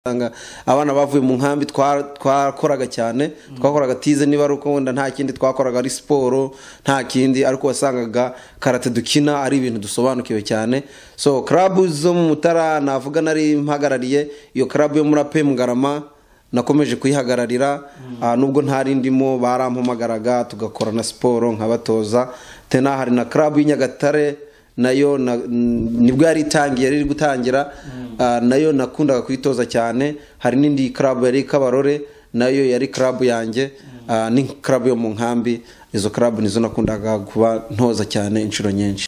Usanga abana bavuye mu nkambi twakoraga cyane, twakoraga tize, niba ari uko wenda nta kindi twakoraga, ari siporo, nta kindi, ariko wasangaga karate dukina ari ibintu dusobanukiwe cyane. So club zo mu Mutara navuga nari mpagarariye iyo club yo muri APM Ngarama, nakomeje kuyihagararira nubwo ntari ndimo, barampamagaraga tugakora na siporo nkabatoza. Tena hari na club y'Inyagatare nayo nibwo yari itangiye, yari iri gutangira, nayo nakundaga kuyitoza cyane. Hari n'indi club yari Kabarore, nayo yari club yanjye, ni club yo mu nkambi. Izo club nizo nakundaga kuba ntoza cyane inshuro nyinshi.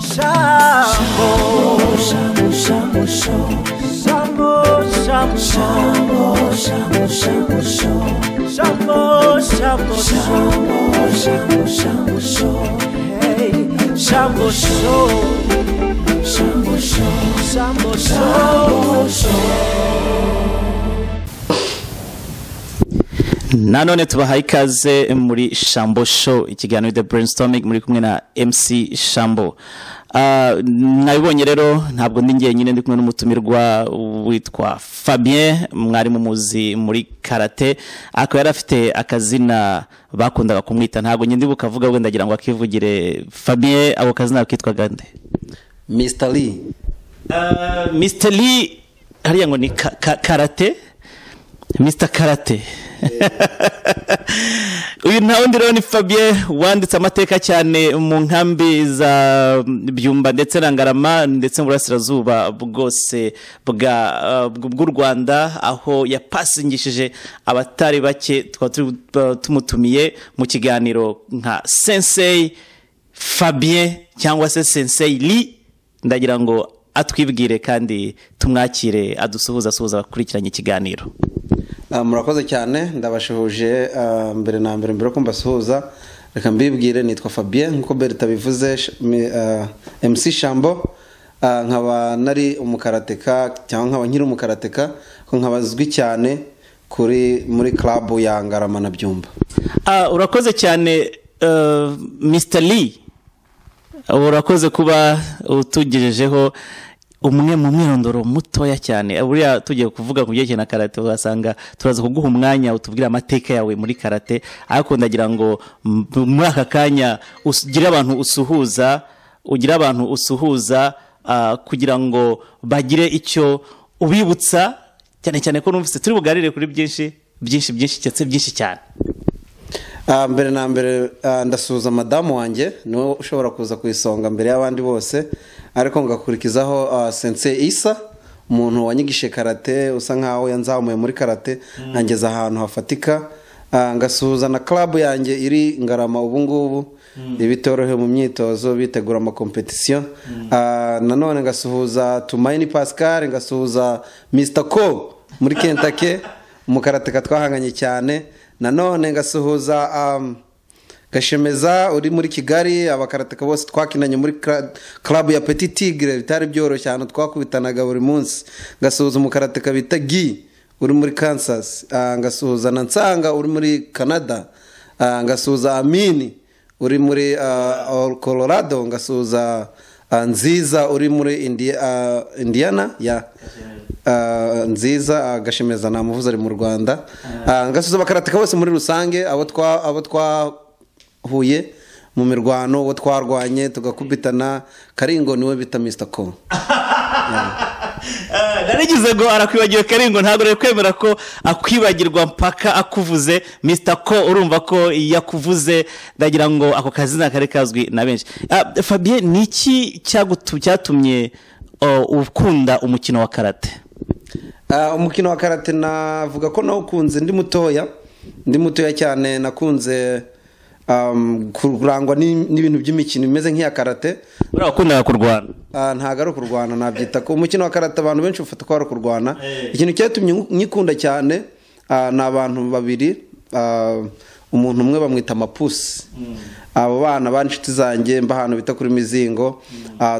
Shambo, shambo, shambo, shambo, shambo, shambo, shambo, shambo, shambo, shambo, shambo, shambo, hey, shambo, shambo, shambo, shambo, shambo. Nanone tubahaye ikaze muri Shambo Show, ikiganiro The Brainstorming, muri kumwe na MC Shambo. Mwabibonye rero, ntabwo ndi njyenyine, ndi kumwe n'umutumirwa witwa Fabien, mwari mumuzi muri karate, akaba yari afite akazina bakundaga kumwita, ntabwo njye ndibuka avuga, wenda ndagira ngo akivugire. Fabien, ako kazina kitwaga nde? Mr Lee. Mr Lee, hariya ngo ni karate, Mr Karate. Uyu nta wundi rero ni Fabien, wanditse amateka cyane mu nkambi za Byumba ndetse na Ngarama ndetse mu burasirazuba bwose bw'u Rwanda, aho yapasingishije abatari bake. Tukaba tumutumiye mu kiganiro nka Sensei Fabien cyangwa se Sensei Lee. Ndagira ngo atwibwire kandi tumwakire, adusuhuza, asuhuza abakurikiranye ikiganiro. Murakoze cyane, ndabashuhuje. Mbere na mbere, mbere ko mbasuhuza, reka mbibwire. Nitwa Fabien nkuko Berta bivuze, MC Shambo, nkaba nari umukarateka cyangwa nkaba nkiri umukarateka, ko nkaba azwi cyane kuri muri club ya Ngarama na Byumba. Urakoze cyane, Mr Lee, urakoze kuba utugejejeho umwe mu mwirondoro mutoya cyane. Buriya tugiye kuvuga ku byerekeye na karate, ugasanga turaza kuguha umwanya utubwire amateka yawe muri karate, ariko ndagira ngo muri aka kanya ugire abantu usuhuza, ugire abantu usuhuza, kugira ngo bagire icyo ubibutsa, cyane cyane ko numvise turi buganire kuri byinshi byinshi byinshi ndetse byinshi cyane. Mbere na mbere, ndasuhuza madamu wanjye, niwe ushobora kuza ku isonga mbere y'abandi bose, ariko ngakurikizaho Sensei Isa, umuntu wanyigishije karate, usa nkaho yanzamuye muri karate angeza ahantu hafatika. Ngasuhuza na club yanjye iri Ngarama ubu ngubu ibitorohe mu myitozo bitegura amakompetisiyo. Nanone ngasuhuza Tumaini Pascal, ngasuhuza Mr Ko muri Kentucky, umukarateka twahanganye cyane. Nanone ngasuhuza Gashemeza uri muri Kigali, abakarateka bose twakinanye muri club ya Petit Tigre, bitari byoroshye, ahantu twakubitanaga buri munsi. Ngasuhuza umukarateka bita Guy uri muri Kansas, ngasuhuza na Nsanga uri muri Canada, ngasuhuza Amini uri muri Colorado, ngasuhuza Nziza uri muri Indiana ya Nziza. Gashemeza namuvuze, ari mu Rwanda. Ngasuhuza abakarateka bose muri rusange, abo twahuye mu mirwano, abo twarwanye tugakubitana. Karingo niwe bita Mr Ko. Narigize ngo arakwibagiwe Karingo, ntabwo rero kwemera ko akwibagirwa mpaka akuvuze. Mr Ko, urumva ko yakuvuze, ndagira ngo ako kazina kari kazwi na benshi. Fabien, ni iki cyatumye ukunda umukino wa karate? Umukino wa karate navuga ko nawukunze ndi mutoya, ndi mutoya cyane. Nakunze kurangwa n'ibintu by'imikino imeze nk'iya karate. Buriya wakundaga kurwana? Ntabwo ari ukurwana, nabyita ko umukino wa karate abantu benshi bafata ko ari ukurwana. Ikintu cyatumye nyikunda cyane ni abantu babiri. Umuntu umwe bamwita Mapusi. Abo bana bari inshuti zanjye, mba ahantu bita kuri Mizingo,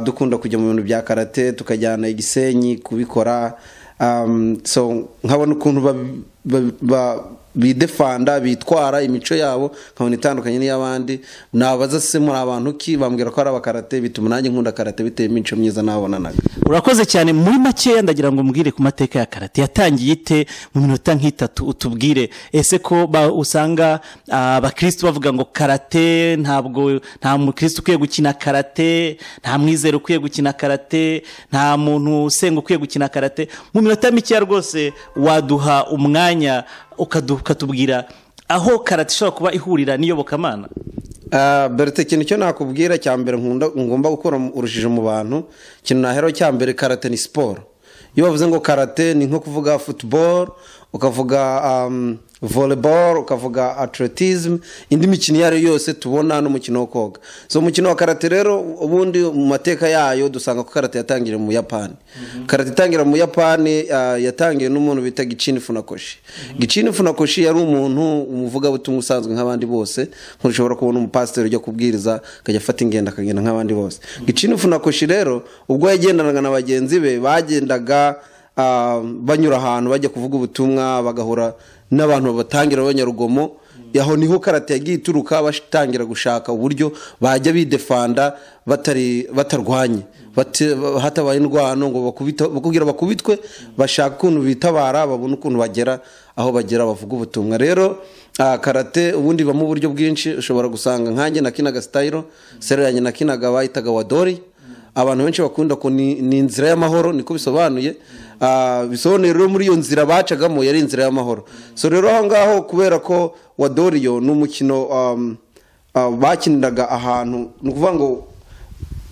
dukunda kujya mu bintu bya karate, tukajyana i Gisenyi kubikora. So nkabona ukuntu bidefanda, bitwara, imico yabo nkabona itandukanye n'iy'abandi. Nabaza se muri abantu ki, bambwira ko ari abakarate, bituma nanjye nkunda karate bitewe n'imico myiza nabonanaga. Urakoze cyane. Muri makeya ndagira ngo mbwire ku mateka ya karate yatangiye ite, mu minota nk'itatu utubwire. Ese ko usanga abakristo bavuga ngo karate ntabwo, nta mukristo ukwiye gukina karate, nta mwizero ukwiye gukina karate, nta muntu usenga ukwiye gukina karate, mu minota mikeya rwose waduha umwanya ukatubwira aho karate ishobora kuba ihurira n'iyobokamana? Berite, ikintu cyo nakubwira cya mbere nkunda ngomba gukura urujijo mu bantu, ikintu naheraho cya mbere, karate ni siporo. Iyo bavuze ngo karate ni nko kuvuga football, ukavuga volleyball, ukavuga athletism, indi mikino iyo ari yo yose tubona, n'umukino wo koga. So umukino wa karate rero, ubundi mu mateka yayo dusanga ko karate yatangiriye mu Buyapani. Karate itangira mu Buyapani, yatangiye n'umuntu bita Gichin Funakoshi. Gichin Funakoshi yari umuntu umuvugabutumwa usanzwe nk'abandi bose, nk'ushobora kubona umupasiteri ujya kubwiriza akajya afata ingendo akagenda nk'abandi bose. Gichin Funakoshi rero ubwo yagendanaga na bagenzi be, bagendaga banyura ahantu bajya kuvuga ubutumwa, bagahura n'abantu batangira abanyarugomo. Aho niho karate yagiye ituruka, batangira gushaka uburyo bajya bidefanda batari batarwanye, hatabaye indwano ngo bakubwira bakubitwe, bashaka ukuntu bitabara, babone ukuntu bagera aho bagera bavuga ubutumwa. Rero karate ubundi bamo uburyo bwinshi. Ushobora gusanga nkanjye nakinaga style sero yanjye nakinaga bayitaga wadori, abantu benshi bakunda ko ni inzira y'amahoro, niko bisobanuye. Bisobanuye rero muri iyo nzira bacagamo yari inzira y'amahoro. So rero aho ngaho, kubera ko wadoriyo ni umukino bakiniraga ahantu, ni ukuvuga ngo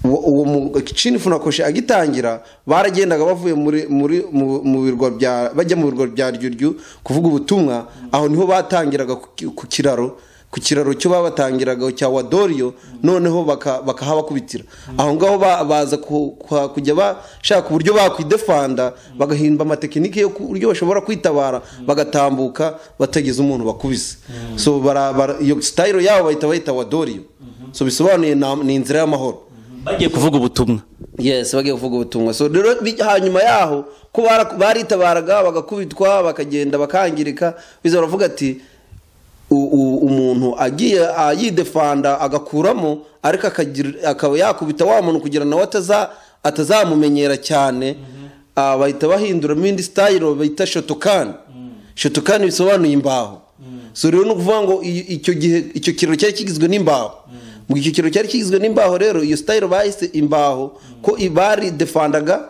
uwo Gichin Funakoshi agitangira baragendaga bavuye muri muri mu birwa bya, bajya mu birwa bya Ryuryu kuvuga ubutumwa. Aho niho batangiraga ku kiraro, ku kiraro cyo babatangiraga cya wadoriyo, noneho bakahabakubitira. Aho ngaho baza kujya bashaka uburyo bakwidefanda, bagahimba amatekinike yo buryo bashobora kwitabara bagatambuka batagize umuntu bakubise. So iyo style yabo bahita bayita wadoriyo. So bisobanuye ni inzira y'amahoro, bagiye kuvuga ubutumwa. Yes, bagiye kuvuga ubutumwa. So rero hanyuma yaho ko baritabaraga bagakubitwa, bakagenda bakangirika, biza baravuga ati umuntu agiye yidefanda agakuramo, ariko akaba yakubita wa muntu kugira nawe atazamumenyera cyane, bahita bahinduramo indi style bayita Shotokan. Shotokan bisobanuye imbaho. So rero ni ukuvuga ngo icyo gihe icyo kiraro cyari kigizwe n'imbaho. Mu icyo kiraro cyari kigizwe n'imbaho rero, iyo style bahise imbaho, ko ibari defandaga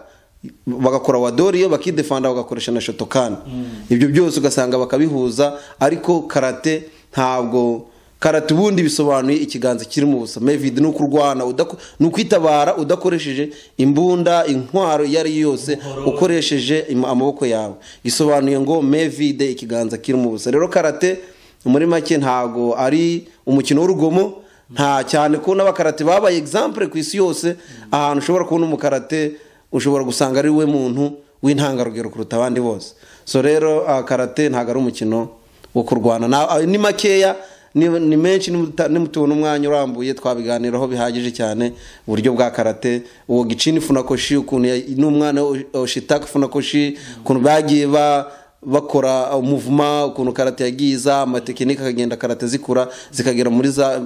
bagakora wadoriyo, bakidefanda bagakoresha na Shotokan. Ibyo byose ugasanga bakabihuza. Ariko karate ntabwo, karate ubundi bisobanuye ikiganza kiri mu busa, mevide, ni ukurwana, ni ukwitabara udakoresheje imbunda, intwaro iyo ari yo yose, ukoresheje amaboko yawe. Gisobanuye ngo mevide, ikiganza kiri mu busa. Rero karate muri make ntabwo ari umukino w'urugomo, nta cyane ko n'abakarate babaye example ku isi yose. Ahantu ushobora kubona umukarate, ushobora gusanga ari we muntu w'intangarugero kuruta abandi bose. So rero karate ntabwo ari umukino wo kurwana. Ni makeya, ni menshi, nimutubona umwanya urambuye twabiganiraho bihagije cyane uburyo bwa karate, uwo Gichin Funakoshi ukuntu n'umwana Oshitaka Funakoshi ukuntu bagiye bakora umuvuma, ukuntu karate yagiye iza, amatekinike akagenda karate zikura zikagera muri za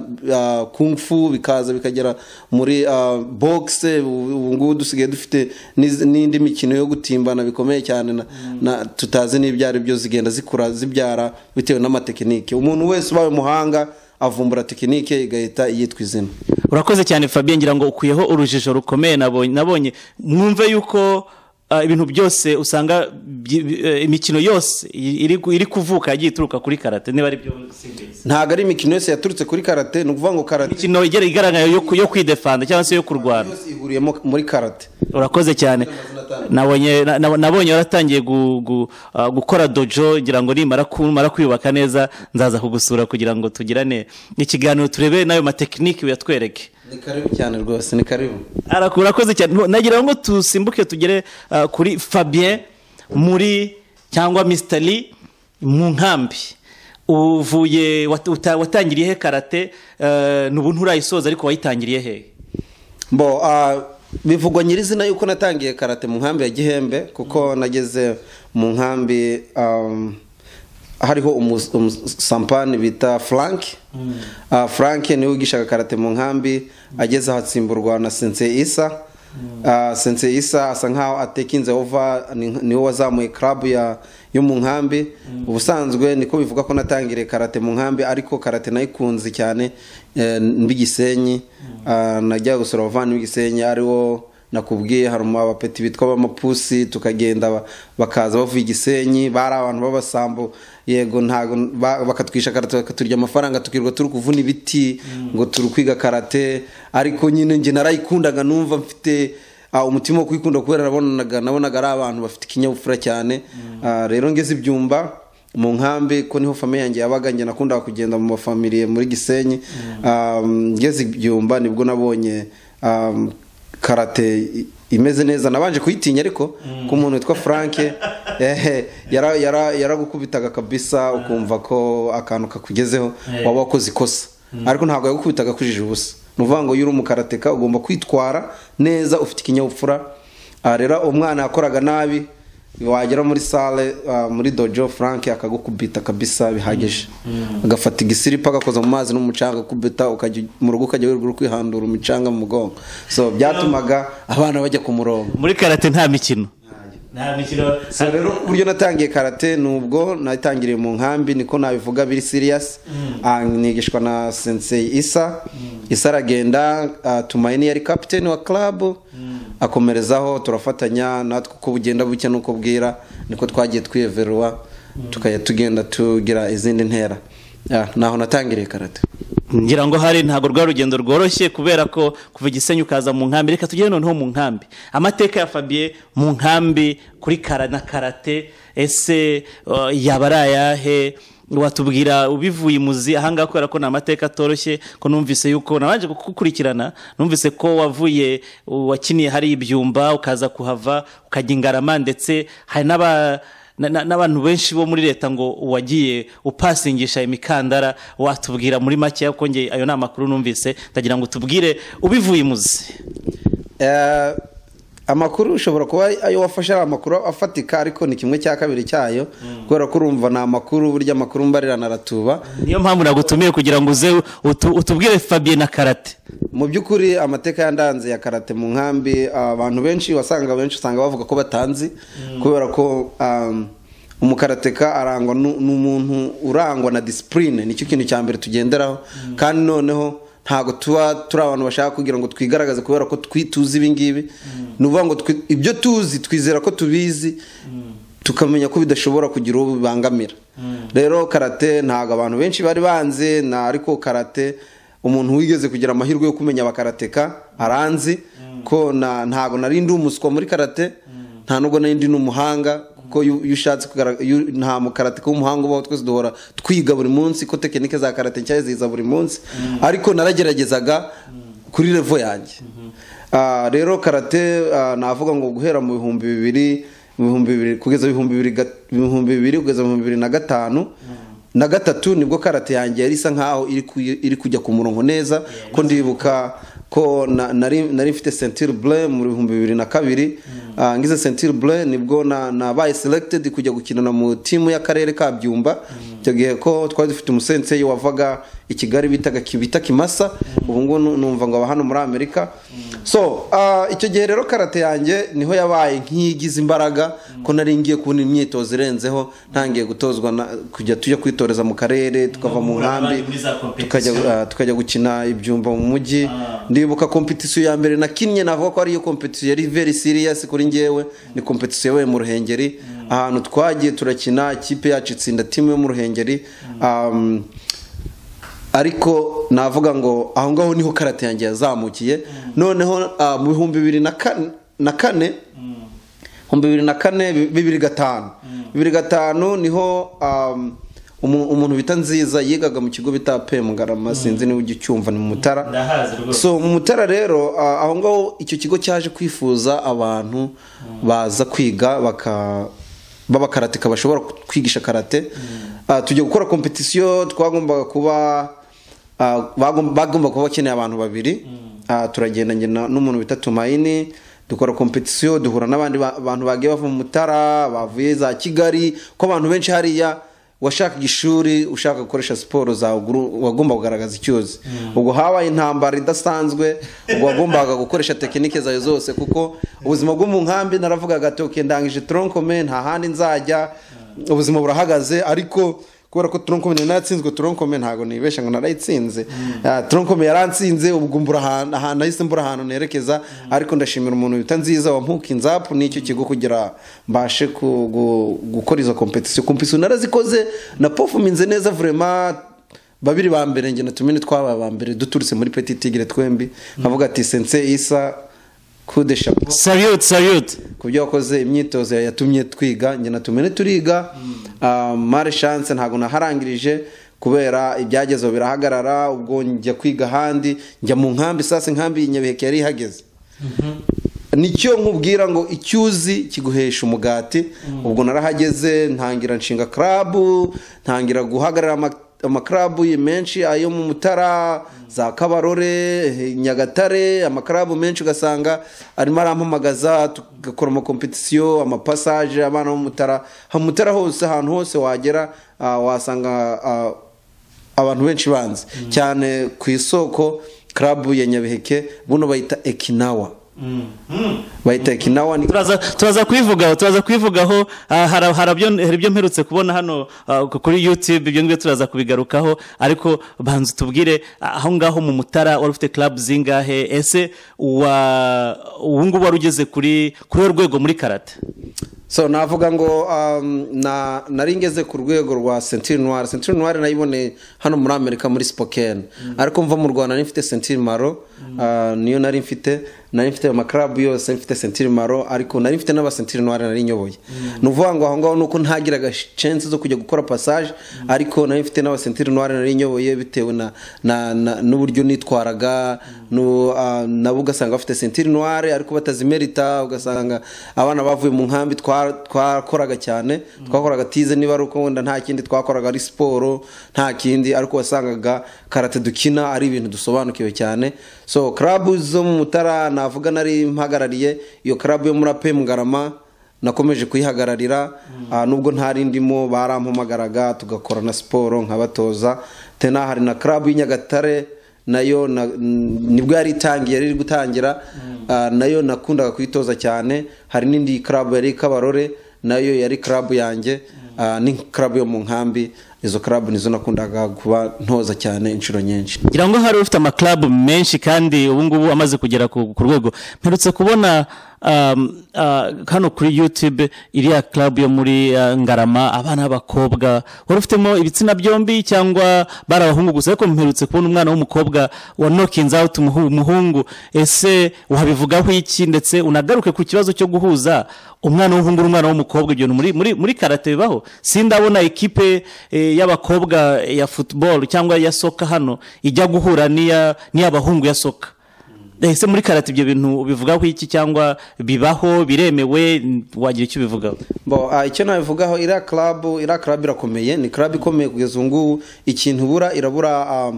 kung fu, bikaza bikagera muri boxe. Ubu ngubu dusigaye dufite n'indi mikino yo gutimbana bikomeye cyane na tutazi n'ibyo ari byo, zigenda zikura zibyara bitewe n'amatekinike. Umuntu wese ubaye umuhanga avumbura tekinike igahita yitwa izina. Urakoze cyane Fabien, ngira ngo ukuyeho urujijo rukomeye nabonye. Mwumve yuko ibintu byose usanga imikino yose iri kuvuka yagiye ituruka kuri karate, niba ari byo simbizi. Ntabwo ari imikino yose yaturutse kuri karate, ni ukuvuga ngo karate imikino igera igaragara yo kwidefanda cyangwa se yo kurwana yose ihuriyemo muri karate. Urakoze cyane. Nabonye waratangiye gukora dojo, ngira ngo nimara kwiyubaka neza nzaza kugusura kugira ngo tugirane ikiganiro, turebe nayo matekinike uyatwereke. Ni karibu cyane rwose, ni karibu. Urakoze cyane. Nagira ngo tusimbuke tugere kuri Fabien muri cyangwa Mr Lee mu nkambi. Uvuye watangiriye he karate, n'ubu nturayisoza ariko wayitangiriye he? Bo bivugwa nyirizina yuko natangiye karate mu nkambi ya Gihembe, kuko nageze mu nkambi Hariho umusampani bita Frank. Frank niwe wigishaga karate mu nkambi, ageze aho atsimburwa na Sensei Isa. Sensei Isa asa nkaho atekinze over, niwe wazamuye club yo mu nkambi. Ubusanzwe niko bivuga ko natangiriye karate mu nkambi, ariko karate nayikunze cyane mbi Gisenyi. Najya gusura abavandimwe Gisenyi, ariwo nakubwiye, hari abapeti bitwa abamapusi, tukagenda bakaza bavuye Igisenyi, bari abantu b'abasambo, yego, ntago bakatwisha karate, bakaturya amafaranga, tukirwa turi kuvuna ibiti ngo turi kwiga karate. Ariko nyine njye narayikundaga, numva mfite umutima wo kuyikunda kubera nabonaga ari abantu bafite ikinyabupfura cyane. Rero ngeze ibyumba mu nkambi, ko niho famille yanjye yabaga, njye nakundaga kugenda mu mafamiliye muri Gisenyi. Ngeze ibyumba nibwo nabonye karate imeze neza. Nabanje kuyitinya, ariko ko umuntu witwa Frank yaragukubitaga kabisa, ukumva ko akantu kakugezeho waba wakoze ikosa, ariko ntabwo yagukubitaga akujije ubusa. Ni ukuvuga ngo iyo uri umukarateka ugomba kwitwara neza, ufite ikinyabupfura. Rero umwana yakoraga nabi, wagera muri salle, muri dojo, Frank akagukubita kabisa bihagije, agafata igisiripa agakoza mu mazi n'umucanga, akubita, ukajya mu rugo, ukajya wirirwa uri kwihandura imicanga mu mugongo. So byatumaga abana bajya ku murongo. Muri karate nta mikino, nta mikino. So rero uburyo natangiye karate nubwo natangiriye mu nkambi, niko nabivuga biri serious. Nigishwa na Sensei Isa. Isa aragenda, Tumaini yari captain wa club, akomerezaho, turafatanya natwe. Uko bugenda bucya nuko bwira niko twagiye twiyeverwa, tukajya tugenda tugira izindi ntera. Naho natangiriye karate. Ngira ngo hari ntabwo rwa rugendo rworoshye, kubera ko kuva Igisenyi ukaza mu nkambi. Reka tugere noneho mu nkambi, amateka ya Fabien mu nkambi kuri kara na karate, ese yaba ari ayahe? Watubwira ubivuye imuzi ahangaha, kubera ko ni amateka atoroshye, ko numvise yuko nabanje kugukurikirana, numvise ko wavuye, wakiniye hari ibyumba, ukaza kuhava ukajya Ingarama, ndetse hari n'abantu benshi bo muri leta ngo wagiye upasingisha imikandara. Watubwira muri make, kuko nge ayo ni amakuru numvise, ndagira ngo tubwire ubivuye imuzi. Amakuru ushobora kuba ayo wafashe ari amakuru afatika, ariko ni kimwe cya kabiri cyayo, kubera ko urumva ni amakuru, burya amakuru mbarirana aratuba. Niyo mpamvu nagutumiye kugira ngo uze utubwire Fabien na karate. Mu by'ukuri amateka yandanze ya karate mu nkambi, abantu benshi wasanga, benshi usanga bavuga ko batanzi, kubera ko umukarateka arangwa n'umuntu urangwa na discipline, nicyo kintu cya mbere tugenderaho. Kandi noneho ntabwo tuba turi abantu bashaka kugira ngo twigaragaze kubera ko tuzi ibi ngibi. Ni ukuvuga ngo ibyo tuzi twizera ko tubizi, tukamenya ko bidashobora kugira uwo bibangamira. Rero karate ntabwo abantu benshi bari banze na, ariko karate umuntu wigeze kugira amahirwe yo kumenya abakarateka aranzi ko ntabwo nari ndi umuswa muri karate, nta nubwo nari ndi n'umuhanga, kuko iyo ushatse nta mukarateka w'umuhanga ubaho. Twese duhora twiga buri munsi, ko technique za karate nshya ziza buri munsi, ariko narageragezaga kuri level yanjye. Rero karate, navuga ngo guhera mu 2000, mu 2000 kugeza 2000 kugeza mu 2005 na gatatu, nibwo karate yanjye yari isa nkaho iri kujya ku murongo neza, ko ndibuka ko nari mfite ceinture bleue mu 2002. Ngize ceinture bleue nibwo nabaye selected kujya gukinana mu timu y'akarere ka Byumba. Icyo gihe ko twari dufite umusensei wavaga i Kigali bitaga Kibita Kimasa, ubu ngubu numva ngo aba hano muri Amerika. So icyo gihe rero karate yanjye niho yabaye nk'igize imbaraga, ko nari ngiye kubona imyitozo irenzeho, ntangiye gutozwa kujya tujya kwitoreza mu karere, tukava mu Guhura nkambi n'abandi muri za competition. tukajya gukina ibyumba mu mujyi. Ndibuka competition ya mbere nakinnye, navuga ko ariyo competition yari very serious kuri njyewe, ni competition yabaye mu Ruhengeri, ahantu twagiye turakina, ikipe yacu itsinda timu yo mu Ruhengeri. Ariko navuga ngo aho ngaho niho karate yanjye yazamukiye. Noneho mu 2004, 2004, 2005, 2005 niho umuntu bita Nziza yigaga mu kigo bita pe Mugarama, sinzi niba ujya ucyumva, ni mu Mutara. Ndahazi rwose. So mu Mutara rero, aho ngaho icyo kigo cyaje kwifuza abantu baza kwiga baka b'abakarateka bashobora kwigisha karate. Tujya gukora competition, twagombaga kuba bagomba kuba bakeneye abantu babiri. Turagenda njye n'umuntu bita Tumaini, dukora competition, duhura n'abandi bantu bagiye bava mu Mutara, bavuye za Kigali, ko abantu benshi hariya Washakaga ishuri, ushaka gukoresha siporo zawe, wagomba kugaragaza icyuzi. Ubwo habaye intambara idasanzwe. Ubwo wagombaga gukoresha tekinike zawe zose, kuko ubuzima bwo mu nkambi, naravugaga ati: "Okay, ndangije tronc commun, nta handi nzajya, ubuzima burahagaze." Ariko kubera ko tronc commun natsinzwe, tronc commun, ntago nibesha ngo narayitsinze. Tronc commun yarantsinze. Ubwo mbura ahantu, nahise mbura ahantu nerekeza. Ariko ndashimira umuntu bita Nziza wampukinze up n'icyo kigo kugira mbashe gukora izo competition. Competition narazikoze, na performance neza vraiment. Babiri ba mbere, njye na Tumini, twabaye ba mbere duturutse muri Petit Tigre twembi. Nkavuga ati: "Sensei Isa, coup de chapeau." Salute, salute. Ku byo wakoze, imyitozo yatumye twiga, njye na Tumene turiga. Malchance ntabwo naharangirije kubera ibyagezeho birahagarara. Ubwo njya kwiga ahandi, njya mu nkambi. Sasa inkambi Nyabiheke yari ihageze. Nicyo nkubwira ngo icyuzi kiguhesha umugati. Ubwo narahageze, ntangira nshinga club, ntangira guhagarara ama club menshi, ayo mu Mutara, za Kabarore, Nyagatare, ama club menshi ugasanga arimo arampamagaza, tugakora ama compétition, ama passage. Abana bo mu Mutara, mu Mutara hose, ahantu hose wagera, wasanga abantu benshi banzi cyane ku isoko. Club ya Nyabiheke buno bayita Ekinawa, bayita Ekinawa ni Turaza kubivugaho. Hari ibyo mperutse kubona hano kuri YouTube. Ibyo ngibyo turaza kubigarukaho, ariko banza tubwire, aho ngaho mu Mutara wari ufite club zingahe? Ese wa ubu ngubu wari ugeze kuri uru rwego muri karate? So navuga ngo nari ngeze ku rwego rwa ceinture noire. Ceinture noire nayiboneye hano muri Amerika, muri Spokane, ariko mva mu Rwanda nari mfite ceinture marron. Niyo nari mfite. Nari mfite ama club yose, mfite ceinture marron, ariko nari mfite n'aba ceinture noire nari nyoboye. Ni ukuvuga ngo aho ngaho nuko ntagiraga chance zo kujya gukora passage, ariko nari mfite n'aba ceinture noire nari nyoboye, bitewe na n'uburyo nitwaraga. No, nabo ugasanga bafite ceinture noire ariko batazimerita. Ugasanga abana bavuye mu nkambi, twakoraga cyane, twakoraga tize, niba ari uko wenda nta kindi twakoraga, ari siporo, nta kindi, ariko wasangaga karate dukina ari ibintu dusobanukiwe cyane. So club zo mu Mutara navuga nari mpagarariye iyo club yo muri APM Ngarama, nakomeje kuyihagararira. Nubwo ntari ndimo, barampamagaraga tugakora na siporo nkabatoza. Tena hari na club y'Inyagatare, nayo nibwo yari itangiye, yari iri gutangira. Nayo nakundaga kuyitoza cyane. Hari n'indi club yari Kabarore, nayo yari club yanjye. Ni club yo mu nkambi. Izo club nizo nakundaga kuba ntoza cyane inshuro nyinshi. Ngira ngo hari ufite ama club menshi, kandi ubu ngubu amaze kugera ku rwego. Mperutse kubona hano kuri YouTube iriya club yo muri Ngarama, abana b'abakobwa. Wari ufitemo ibitsina byombi cyangwa bari abahungu gusa? Ariko mperutse kubona umwana w'umukobwa wa knocking out umuhungu. Ese wabivugaho iki? Ndetse unagaruke ku kibazo cyo guhuza umwana w'umuhungu n'umwana w'umukobwa. Ibyo muri karate bibaho? Sindabona ekipe y'abakobwa ya football cyangwa ya soccer hano ijya guhura n'iy'abahungu ya soccer. Ese muri karate ibyo bintu bivugaho iki, cyangwa bibaho, biremewe? Wagira icyo ubivugaho? Bo, icyo nabivugaho, iriya club irakomeye, ni club ikomeye kugeza ubu ngubu. Ikintu ibura, irabura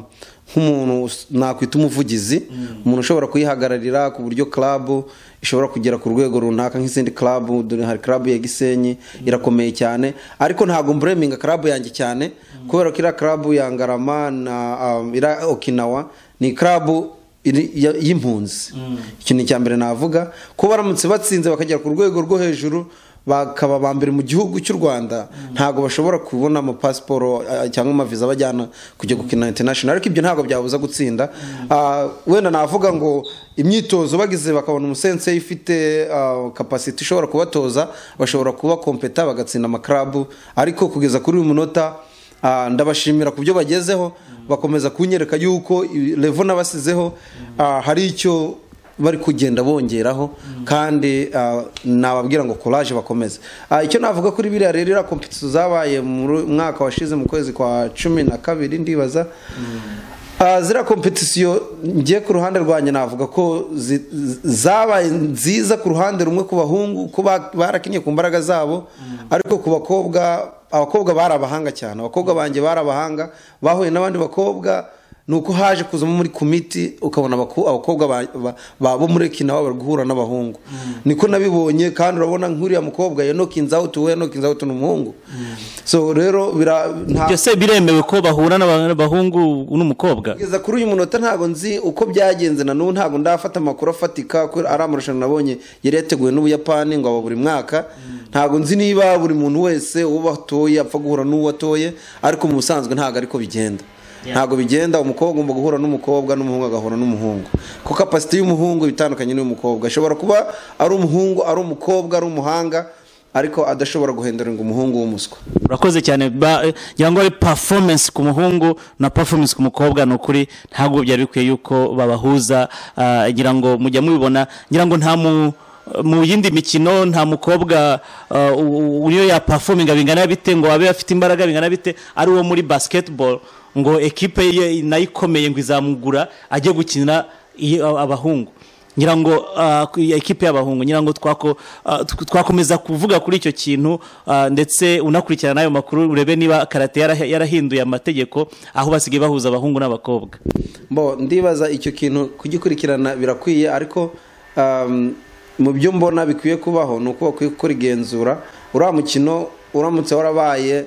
nk'umuntu nakwita umuvugizi, umuntu ushobora kuyihagararira ku buryo club ishobora kugera ku rwego runaka nk'izindi club. Dore hari club ya Gisenyi irakomeye cyane, ariko ntabwo mblaminga club yanjye cyane, kubera ko iriya club ya Ngarama na iriya Okinawa ni club y'impunzi. Icyo ni icya mbere navuga, ko baramutse batsinze bakagera ku rwego rwo hejuru, bakaba ba mbere mu gihugu cy'u Rwanda, ntabwo bashobora kubona amapasiporo cyangwa amaviza bajyana kujya gukina international. Ariko ibyo ntabwo byabuza gutsinda. Wenda navuga ngo imyitozo bagize, bakabona umu sensei ifite capacity ishobora kubatoza, bashobora kuba competa bagatsinda ama club. Ariko kugeza kuri uyu munota, ndabashimira ku byo bagezeho. Bakomeza kunyereka yuko level nabasizeho, hari icyo bari kugenda bongeraho, kandi nababwira ngo courage, bakomeze. Icyo navuga kuri biriya rero, iriya competition zabaye mu mwaka washize mu kwezi kwa 12, ndibaza. Ziriya competition, ngiye ku ruhande rwanjye navuga ko zabaye nziza ku ruhande rumwe ku bahungu, ko barakinye ku mbaraga zabo, ariko ku bakobwa, abakobwa bari abahanga cyane. Abakobwa banjye bari abahanga, bahuye n'abandi bakobwa. Ni uko haje kuzamo muri kumite, ukabona abakobwa bo muri Okinawa bari guhura n'abahungu. Niko nabibonye, kandi urabona nk'uriya mukobwa yanokinze out, we yanokinze out ni umuhungu. So rero Byose biremewe ko bahura n'abahungu n'umukobwa? Kugeza kuri uyu munota ntago nzi uko byagenze, na n'ubu ntago ndafata amakuru afatika, ko ari amarushanwa nabonye yari yateguwe n'Ubuyapani ngo aba buri mwaka. Ntago nzi niba buri muntu wese uwo batoye apfa guhura n'uwo atoye, ariko mu busanzwe ntago ariko bigenda. Ntago bigenda, umukobwa agomba guhura n'umukobwa n'umuhungu agahura n'umuhungu, kuko capacity y'umuhungu bitandukanye n'iy'umukobwa. Ashobora kuba ari umuhungu, ari umukobwa, ari umuhanga, ariko adashobora guhindura ngo umuhungu w'umuswa. Urakoze cyane. Ngira ngo ari performance ku muhungu na performance ku mukobwa, ni ukuri ntabwo byari bikwiye yuko babahuza. Ngira ngo mujya mubibona, ngira ngo nta mu yindi mikino nta mukobwa uriyo ya performing bingana bite ngo abe afite imbaraga bingana bite, ari uwo muri basketball ngo ekipe ye nayo ikomeye ngo izamugura ajye gukina abahungu. Ngira ngo ekipe y'abahungu, ngira ngo twakomeza kuvuga kuri icyo kintu, ndetse unakurikirana n'ayo makuru urebe niba karate yarahinduye amategeko aho basigaye bahuza abahungu n'abakobwa. Bo ndibaza icyo kintu kugikurikirana birakwiye, ariko mu byo mbona bikwiye kubaho ni uko bakwiye gukora igenzura. Uriya mukino uramutse warabaye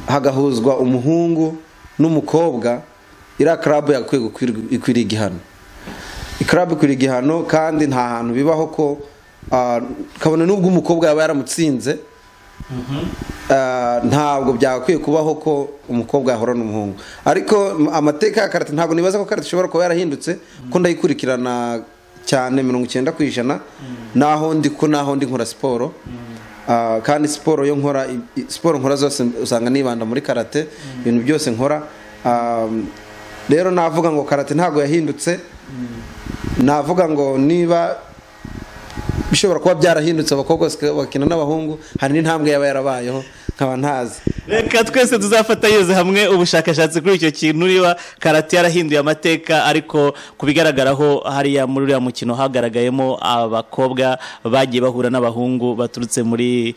hagahuzwa umuhungu n'umukobwa, iriya club yakwiye ikwiriye igihano. Club ikwiriye igihano, kandi nta hantu bibaho ko kabone n'ubwo umukobwa yaba yaramutsinze, ntabwo byakwiye kubaho ko umukobwa yahura n'umuhungu. Ariko amateka ya karate, ntabwo nibaza ko karate ishobora kuba yarahindutse, ko ndayikurikirana cyane 90%, naho ndi ko naho ndi nkora siporo. Kandi siporo yo nkora, siporo nkora zose usanga nibanda muri karate, ibintu byose nkora. Rero navuga ngo karate ntabwo yahindutse. Navuga ngo niba bishobora kuba byarahindutse abakobwa bakina n'abahungu, hari n'intambwe yaba yarabayeho nkaba ntazi. Reka twese tuzafatanyirize hamwe ubushakashatsi kuri icyo kintu, niba karate yarahinduye amateka. Ariko kubigaragaraho hariya muri uriya mukino hagaragayemo abakobwa bagiye bahura n'abahungu baturutse muri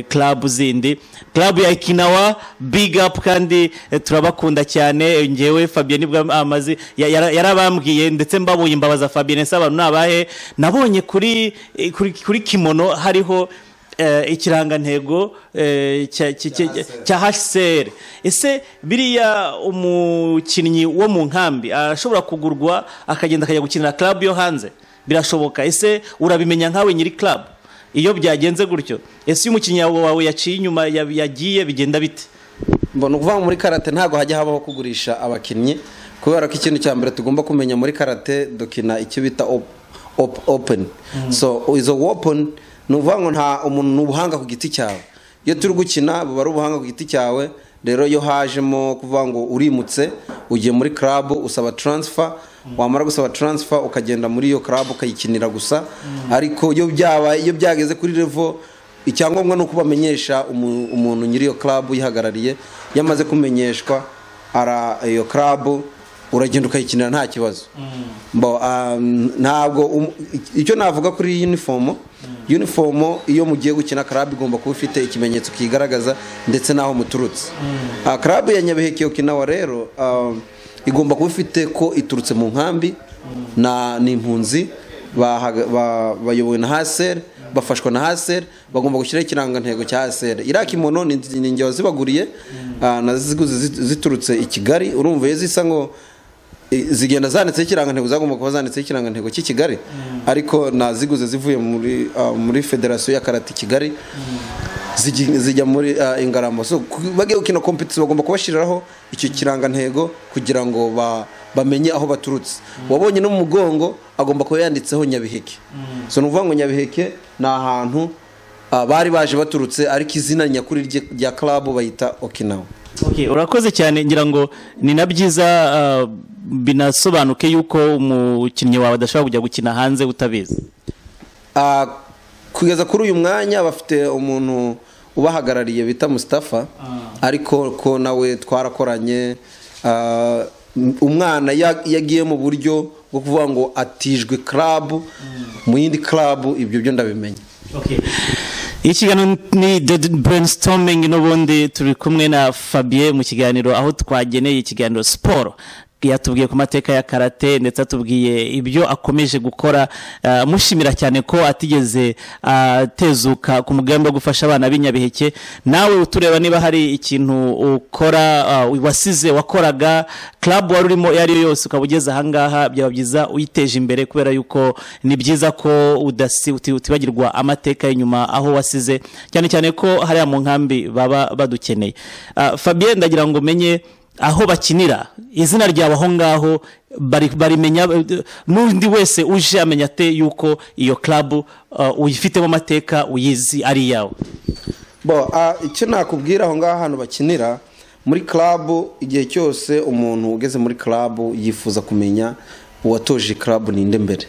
club zindi. Club ya Okinawa, big up, kandi turabakunda cyane. Ngewe Fabien nibwo amazi yarabambwiye, ndetse mbabonye mbabaza Fabien ese abantu nabahe, nabonye kuri kimono hariho ikirangantego cya HCR. Ese biriya umukinnyi wo mu nkambi ashobora kugurwa akagenda akajya gukinira club yo hanze? Birashoboka? Ese urabimenya nkawe nyiri club iyo byagenze gutyo? Ese umukinnyi wawe yaciye inyuma yagiye bigenda bite? Mbona ukuvuga muri karate ntago hajya habaho kugurisha abakinnyi, kubera ko ikintu cya mbere tugomba kumenya muri karate dukina icyo bita open. So izo open ni ukuvuga ngo nta umuntu, ni ubuhanga ku giti cyawe. Iyo turi gukina buba ari ubuhanga ku giti cyawe. Rero iyo hajemo kuvuga ngo urimutse ugiye muri club usaba transfer, wamara gusaba transfer ukagenda muri iyo club ukayikinira gusa. Ariko iyo byabaye, iyo byageze kuri level, icyangombwa ni uko bamenyesha umuntu nyiri iyo club uyihagarariye. Yamaze kumenyeshwa ara iyo club uragenda ukayikinira nta kibazo. Bo ntabwo icyo navuga kuri uniform, uniform iyo mugiye gukina club igomba kuba ifite ikimenyetso kigaragaza ndetse naho muturutse. Club ya Nyabiheke Okinawa rero igomba kuba ifite ko iturutse mu nkambi na n'impunzi bayobowe na HCR, bafashwa na HCR, bagomba gushyiraho ikirangantego cya HCR. Iriya kimono ni njye wazibaguriye, naziguze ziturutse i Kigali. Urumva iyo zisa ngo zigenda zanditseho ikirangantego, zagomba kuba zanditseho ikirangantego cy'i Kigali, ariko naziguze zivuye muri federasiyo ya karate i Kigali, zijya muri Ingarama. So bagiye gukina competition bagomba kubashyiriraho icyo kirangantego kugira ngo bamenye aho baturutse. Wabonye no mu mugongo agomba kuba yanditseho Nyabiheke. So nuvuga ngo Nyabiheke ni ahantu bari baje baturutse, ariko izina nyakuri rya club bayita Okinawa. Okay, urakoze cyane. Ngira ngo ni na byiza binasobanuke yuko umukinnyi wawe adashobora kujya gukina hanze utabizi. Kugeza kuri uyu mwanya bafite umuntu ubahagarariye bita Mustafa, ariko ko nawe twarakoranye. Umwana yagiye mu buryo bwo kuvuga ngo atijwe club mu yindi club, ibyo byo ndabimenya. Okay. Ikiganiro ni The Brainstorming, n'ubundi turi kumwe na Fabien mu kiganiro aho twageneye ikiganiro siporo. Yatubwiye ku mateka ya karate, ndetse atubwiye ibyo akomeje gukora. Mushimira cyane ko atigeze atezuka ku mugambi wo gufasha abana b'inyabiheke. Nawe utureba, niba hari ikintu ukora, wasize wakoraga, club wari urimo iyo ari yo yose, ukaba ugeze ahangaha, byaba byiza uyiteje imbere, kubera yuko ni byiza ko utibagirwa amateka y'inyuma aho wasize, cyane cyane ko hariya mu nkambi baba badukeneye. Fabien, ndagira ngo umenye aho bakinira, izina ryawe aho ngaho barimenya, n'undi wese uje amenya ate yuko iyo club uyifitemo amateka, uyizi, ari iyawe? Bo, icyo nakubwira aho ngaho ahantu bakinira muri club, igihe cyose umuntu ugeze muri club yifuza kumenya uwatoje club ninde mbere,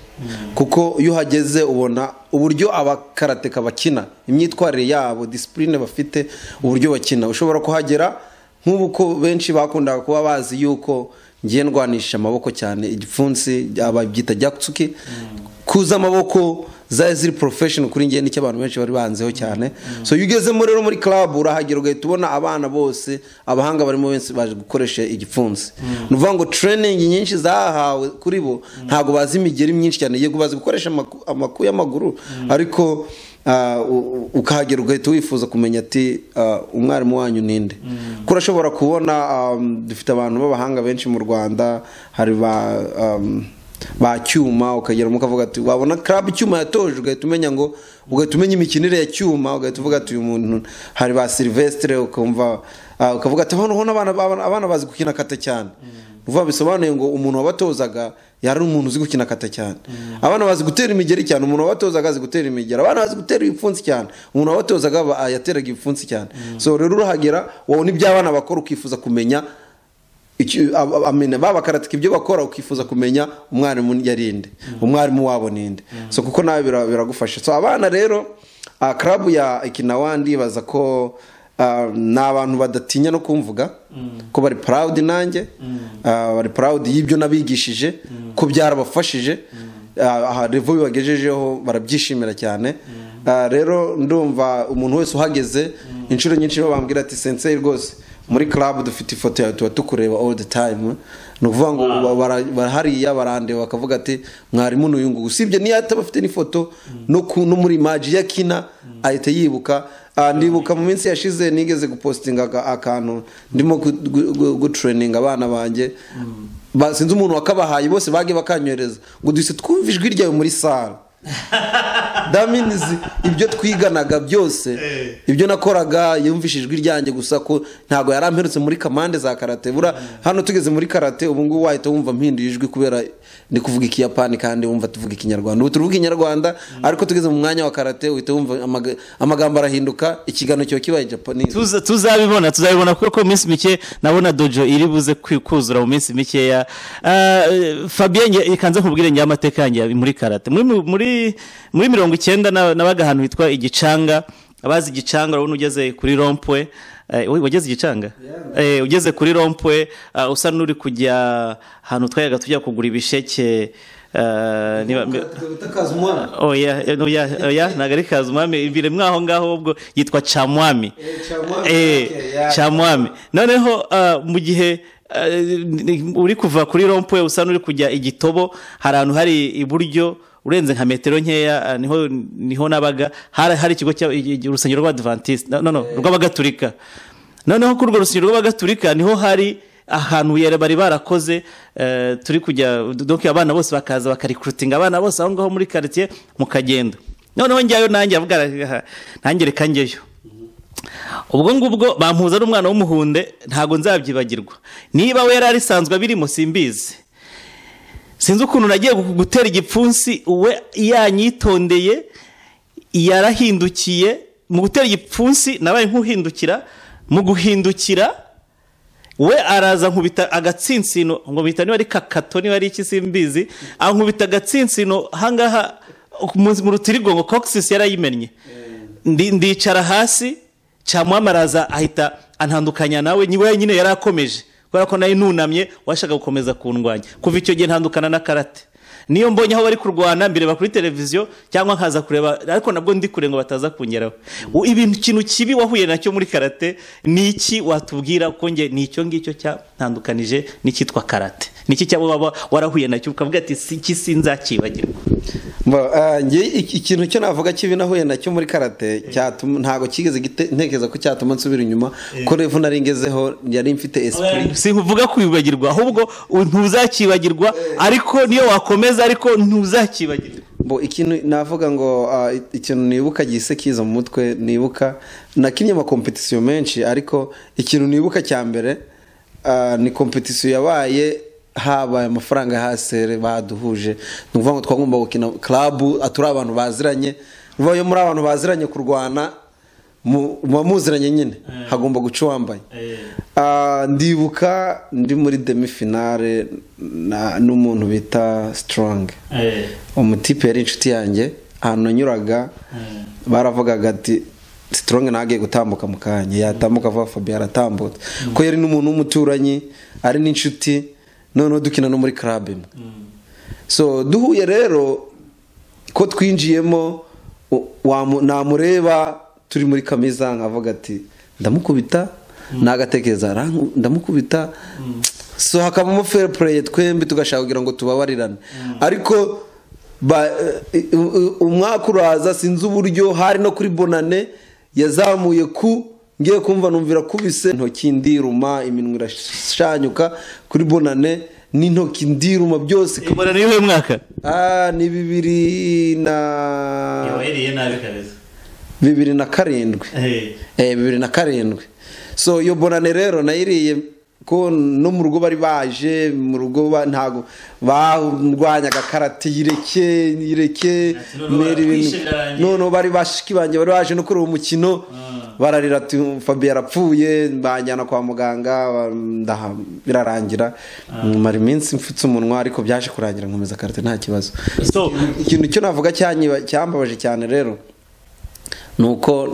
kuko iyo uhageze ubona uburyo abakarateka bakina, imyitwarire yabo, discipline bafite, uburyo bakina. Ushobora kuhagera nk'ubu ko benshi bakundaga kuba bazi yuko ngiye ndwanisha amaboko cyane, igipfunsi babyita gyakutsuki, kuza amaboko zari ziri professional kuri ngiye, nicyo abantu benshi bari banzeho cyane. So iyo ugezemo rero muri club, urahagera ugahita ubona abana bose, abahanga barimo benshi baje gukoresha igipfunsi. Ni ukuvuga ngo training nyinshi zahawe kuri bo, ntabwo bazi imigeri myinshi cyane. Yego, bazi gukoresha amaku y'amaguru, ariko ukahagera ugahita wifuza kumenya ati umwarimu wanyu ninde? Kuko urashobora kubona dufite abantu b'abahanga benshi mu Rwanda, hari ba Cyuma, ukagera ukavuga ati, wabona club Cyuma yatoje, ugahita umenya ngo, ugahita umenya imikinire ya Cyuma, ugahita uvuga ati uyu muntu. Hari ba Sylvestre, ukumva ukavuga ati hano hano abana bazi gukina kata cyane. Uvuga bisobanuye ngo umuntu wabatozaga yari umuntu uzi gukina kata cyane. Abana bazi gutera imigeri cyane, umuntu wabatozaga azi gutera imigeri. Abana bazi gutera ibipfunsi cyane, umuntu wabatozaga yateraga ibipfunsi cyane. So rero urahagera, wabona ibyo abana bakora, ukifuza kumenya baba karatika ibyo bakora, ukifuza kumenya umwarimu yarinde, umwarimu wabo ninde. So kuko nawe biragufasha. So abana rero, club ya Ikinawa, ndibaza ko ni abantu badatinya no kumvuga ko bari proud nanjye, bari proud y'ibyo nabigishije, ko byarabafashije. Aha level bibagejejeho barabyishimira cyane. Rero ndumva umuntu wese uhageze, inshuro nyinshi bo bambwira ati: "Sensei, rwose muri club dufite ifoto yawe, tuba tukureba all the time." Ni ukuvuga ngo hariya barandeba bakavuga ati mwarimu n'uyu nguyu. Usibye niyo ataba afite n'ifoto, no muri image iyo akina ahita yibuka. Ndibuka mu minsi yashize nigeze gupostinga akantu ndimo gutraininga abana banjye. Sinzi umuntu wakabahaye, bose bagiye bakanyohereza ngo duhise twumva ijwi ryawe muri salle. That means ibyo twiganaga byose, ibyo nakoraga, yumvise ijwi ryanjye gusa, ko ntabwo yari amperutse muri commande za karate. Bura hano tugeze muri karate, ubu ngubu wahita wumva mpinduye ijwi kubera ndi kuvuga Ikiyapani kandi wumva tuvuga Ikinyarwanda. Ubu tuvuga Ikinyarwanda, ariko tugeze mu mwanya wa karate uhita wumva amagambo arahinduka, ikiganiro kiba kibaye Japanese. Tuzabibona kuko mu minsi mike nabona dojo iri buze kuzura mu minsi mikeya. Fabien, ikanze nkubwire njye amateka yanjye muri karate. Muri 90 nabaga ahantu hitwa Igicanga. Abazi Igicanga, urabona ugeze kuri rond-point, wageze Igicanga, ugeze kuri rond-point, usa n'uri kujya ahantu twayaga tujya kugura ibisheke, niba oya, oya, oya, ntabwo ari Kazumwami, ibire mwaho ngaho ubwo yitwa Camwami. Camwami. Noneho mu gihe uri kuva kuri rond-point usa n'uri kujya Igitobo, hari ahantu hari iburyo urenze nka metero nkeya, niho nabaga. Hari ikigo cya urusengero rw'Abadventiste, no, rw'Abagatulika. Noneho kuri urwo rusengero rw'Abagatulika niho hari ahantu yari bari barakoze, turi kujya, donc abana bose bakaza bakarikrutinga abana bose aho ngaho muri quartier, mukagenda. Noneho njyayo nanjye, avuga nanjye reka njyeyo. Ubwo ngubwo bampuza n'umwana w'umuhunde, ntabwo nzabyibagirwa. Niba we yari arisanzwe abirimo simbizi, sinzi ukuntu nagiye gutera igipfunsi, we yanyitondeye, yarahindukiye. Mu gutera igipfunsi nabaye nk'uhindukira, mu guhindukira we araza nkubita agatsinsino, ngo bita niba ari kakato, niba ari iki simbizi, ankubita agatsinsino hangaha mu rutirigongo, coccyx yarayimennye. Ndicara hasi. Camwami araza ahita antandukanya nawe, niwe nyine yari akomeje kubera ko nayo nunamye, washaka gukomeza kundwanya. Kuva icyo gihe ntandukana na karate. Niyo mbonye aho bari kurwana mbireba kuri televiziyo cyangwa nkaza kureba, ariko nabwo ndi kure ngo bataza kungeraho. Ibintu, ikintu kibi wahuye nacyo muri karate ni iki watubwira? Ko nge ni icyo ngicyo cyatandukanije n'icyitwa karate. Ni iki cyaba waba warahuye nacyo ukavuga ati si iki sinzakibagirwa? Njye ikintu cyo navuga kibi nahuye nacyo muri karate cyatuma, ntago kigeze ntekereza ko cyatuma nsubira inyuma, ko level nari ngezeho yari mfite esprit. Sinkuvuga kwibagirwa, ahubwo ntuzakibagirwa, ariko niyo wakomeza, ariko ntuzakibagirwa. Bo, ikintu navuga ngo ikintu nibuka gise kiza mu mutwe, nibuka nakinnye ama competition menshi, ariko ikintu nibuka cya mbere ni competition yabaye, habaye amafaranga ya hasere baduhuje. Ni ukuvuga ngo twagomba gukina club, aturi abantu baziranye. Ni ukuvuga iyo muri abantu baziranye kurwana, muba muziranye nyine, hagomba guca uwambaye. Ndibuka ndi muri demi finale n'umuntu bita Strong. Umutipe yari inshuti yanjye, ahantu nanyuraga baravugaga ati Strong ntagiye gutambuka mu kanya, yatambuka vuba Fabien aratambutse, ko yari n'umuntu w'umuturanyi, ari n'inshuti, noneho dukina no muri club imwe. So duhuye rero ko twinjiyemo, namureba turi muri kamiza nkavuga ati ndamukubita, nagatekereza ndamukubita. So hakabamo fair play, twembi tugashaka kugira ngo tubabarirane. Ariko umwaka uraza, sinzi uburyo hari no kuri bonane yazamuye ku ngiye kumva numvira kubise intoki ndiruma, iminwa irashanyuka kuri bonane n'intoki ndiruma byose. Bonane y'uyu mwaka? Ni bibiri na Yaweriye nabi kabisa. 2007. 2007. So iyo bonane rero nayiriye ko no mu rugo bari baje, mu rugo ntago barwanyaga karate, yireke yireke Ati, noneho meri ibintu. baratwishe birarangiye. Noneho bari bashiki banjye bari baje no kuri uwo mukino, bararira ati Fabien yarapfuye, banjyana kwa muganga, birarangira mara iminsi mfutse umunwa, ariko byaje kurangira nkomeza karate nta kibazo. So ikintu cyo navuga cyambabaje cyane rero nuko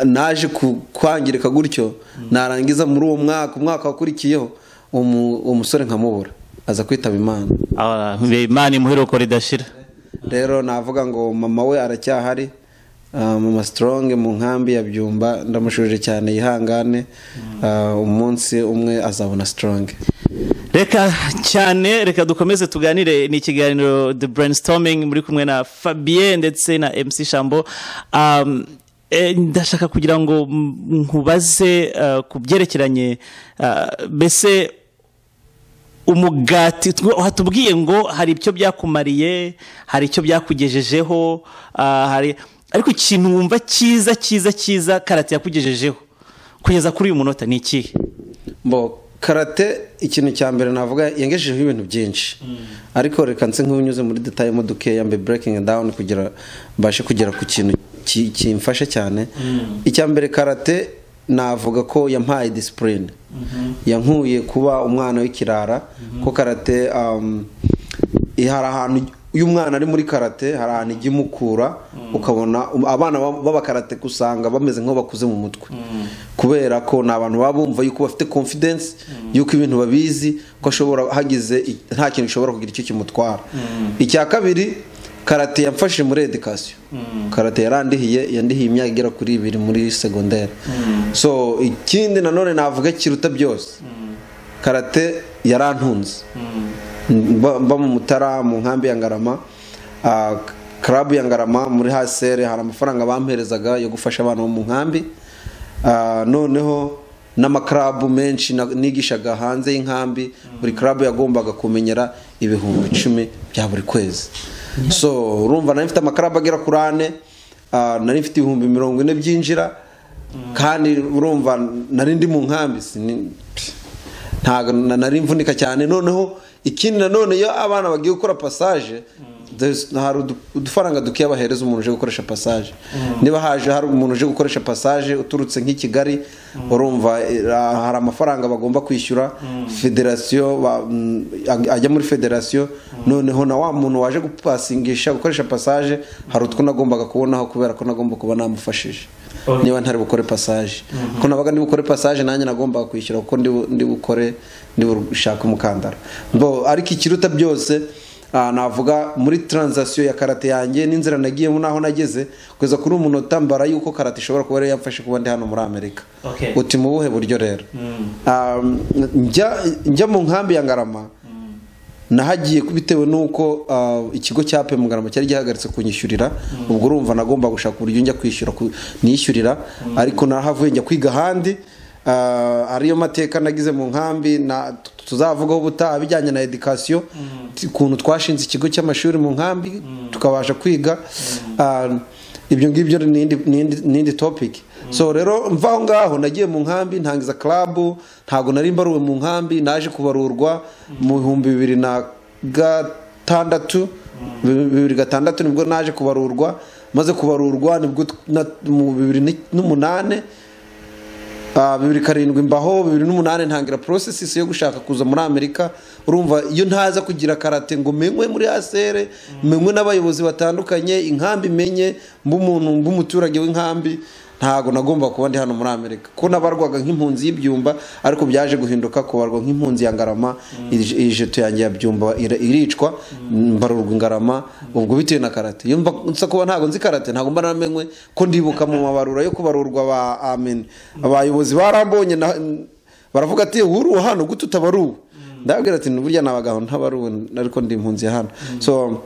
naje kwangirika gutyo, narangiza muri uwo mwaka, umwaka wakurikiyeho uwo musore nkamubura, aza kwitaba Imana. Imana imuheruko ridashira. Rero navuga ngo mama we aracyahari, mama Strong mu nkambi ya Byumba, ndamushuje cyane, yihangane, umunsi umwe azabona Strong. Reka cyane, reka dukomeze tuganire. Ni ikiganiro The Brainstorming, muri kumwe na Fabien ndetse na MC Shambo. Ndashaka kugira ngo nkubaze ku byerekeranye, mbese umugati watubwiye ngo hari icyo byakumariye, hari icyo byakugejejeho, hari, ariko ikintu wumva cyiza cyiza cyiza karate yakugejejeho kugeza kuri uyu munota ni ikihe? Bo, karate ikintu cya mbere navuga yangejejeho ibintu byinshi, ariko reka nse nk'unyuze muri detail mo dukeya, mbe breaking down kugira mbashe kugera ku kintu kimfasha cyane. Icya mbere, karate navuga ko yampaye discipline, yankuye kuba umwana w'ikirara, ko karate hari ahantu iyo umwana ari muri karate hari ahantu ijya imukura, ukabona abana b'abakarate usanga bameze nk'aho bakuze mu mutwe, kubera ko ni abantu baba bumva yuko bafite confidence yuko ibintu babizi, ko ashobora hagize nta kintu gishobora kugira icyo kimutwara. Icya kabiri, karate yamfashije muri education. Karate yarandihiye, yandihiye imyaka igera kuri 2 muri secondaire. So ikindi nanone navuga kiruta byose, karate yarantunze. Mba mu Mutara mu nkambi ya Ngarama, club ya Ngarama muri hasere hari amafaranga bamperezaga yo gufasha abana bo mu nkambi. Noneho n'amaklabu menshi nigishaga hanze y'inkambi, buri club yagombaga kumenyera 10,000 bya buri kwezi. So urumva nari mfite amaklabu agera kuri 4, nari mfite 40,000 byinjira, kandi urumva nari ndi mu nkambi, ntago nari mvunika cyane. Noneho ikindi nanone, iyo abana bagiye gukora passage, hari udufaranga dukeya bahereza umuntu uje gukoresha passage. Niba haje hari umuntu uje gukoresha passage uturutse nk'i Kigali, urumva hari amafaranga bagomba kwishyura federation, ajya muri federation. Noneho na wa muntu waje gupasingisha gukoresha passage hari utwo nagombaga kubonaho, kubera ko nagomba kuba namufashije. Niba ntari bukore passage, ko nabaga ndi bukore passage nanjye nagombaga kwishyura, kuko ndi bukore ndi bushaka umukandara. Bo, ariko ikiruta byose Navuga muri transition ya karate yanjye n'inzira nagiyemo naho nageze kugeza kuri umunota mbara yuko karate ishobora kuba ariyo yamfashe kuba ndi hano muri Amerika. Uti mu buhe buryo rero? Njya mu nkambi ya Ngarama, nahagiye bitewe n'uko ikigo cya pe mu Ngarama cyari gihagaritse kunyishyurira. Ubwo urumva nagomba gushaka uburyo njya kwishyura nishyurira, ariko nahavuye njya kwiga ahandi. Ariyo mateka nagize mu nkambi na tuzavugaho ubutaha bijyanye na education, ukuntu twashinze ikigo cy'amashuri mu nkambi tukabasha kwiga. Ibyo ngibyo n'indi topic. So rero mva aho ngaho nagiye mu nkambi ntangiza club. Ntago nari mbaruwe mu nkambi, naje kubarurwa mu 2006, 2006 nibwo naje kubarurwa. Maze kubarurwa nibwo mu 2008, 2007 mbaho, 2008 ntangira processes yo gushaka kuza muri Amerika. Urumva iyo ntaza kugira karate ngo menywe muri ASR, menywe n'abayobozi batandukanye, inkambi menye mbumuntu mbumuturage w'inkambi, ntago nagomba kuba ndi hano muri Amerika. Ko nabarwaga nk'impunzi y'ibyumba, ariko byaje guhinduka kubarwa nk'impunzi ya Ngarama. Ijeto yanjye ya Byumba iricwa, mbarurwa Ngarama ubwo bitewe na karate. Iyo nsa kuba ntago nzi karate ntago mba naramenywe, ko ndibuka mu mabarura yo kubarurwa ba amen, abayobozi barambonye baravuga ati uru hano gute utabaruwe? Ndabwira ati burya nabagaho ntabaruwe ariko ndi impunzi ya hano. So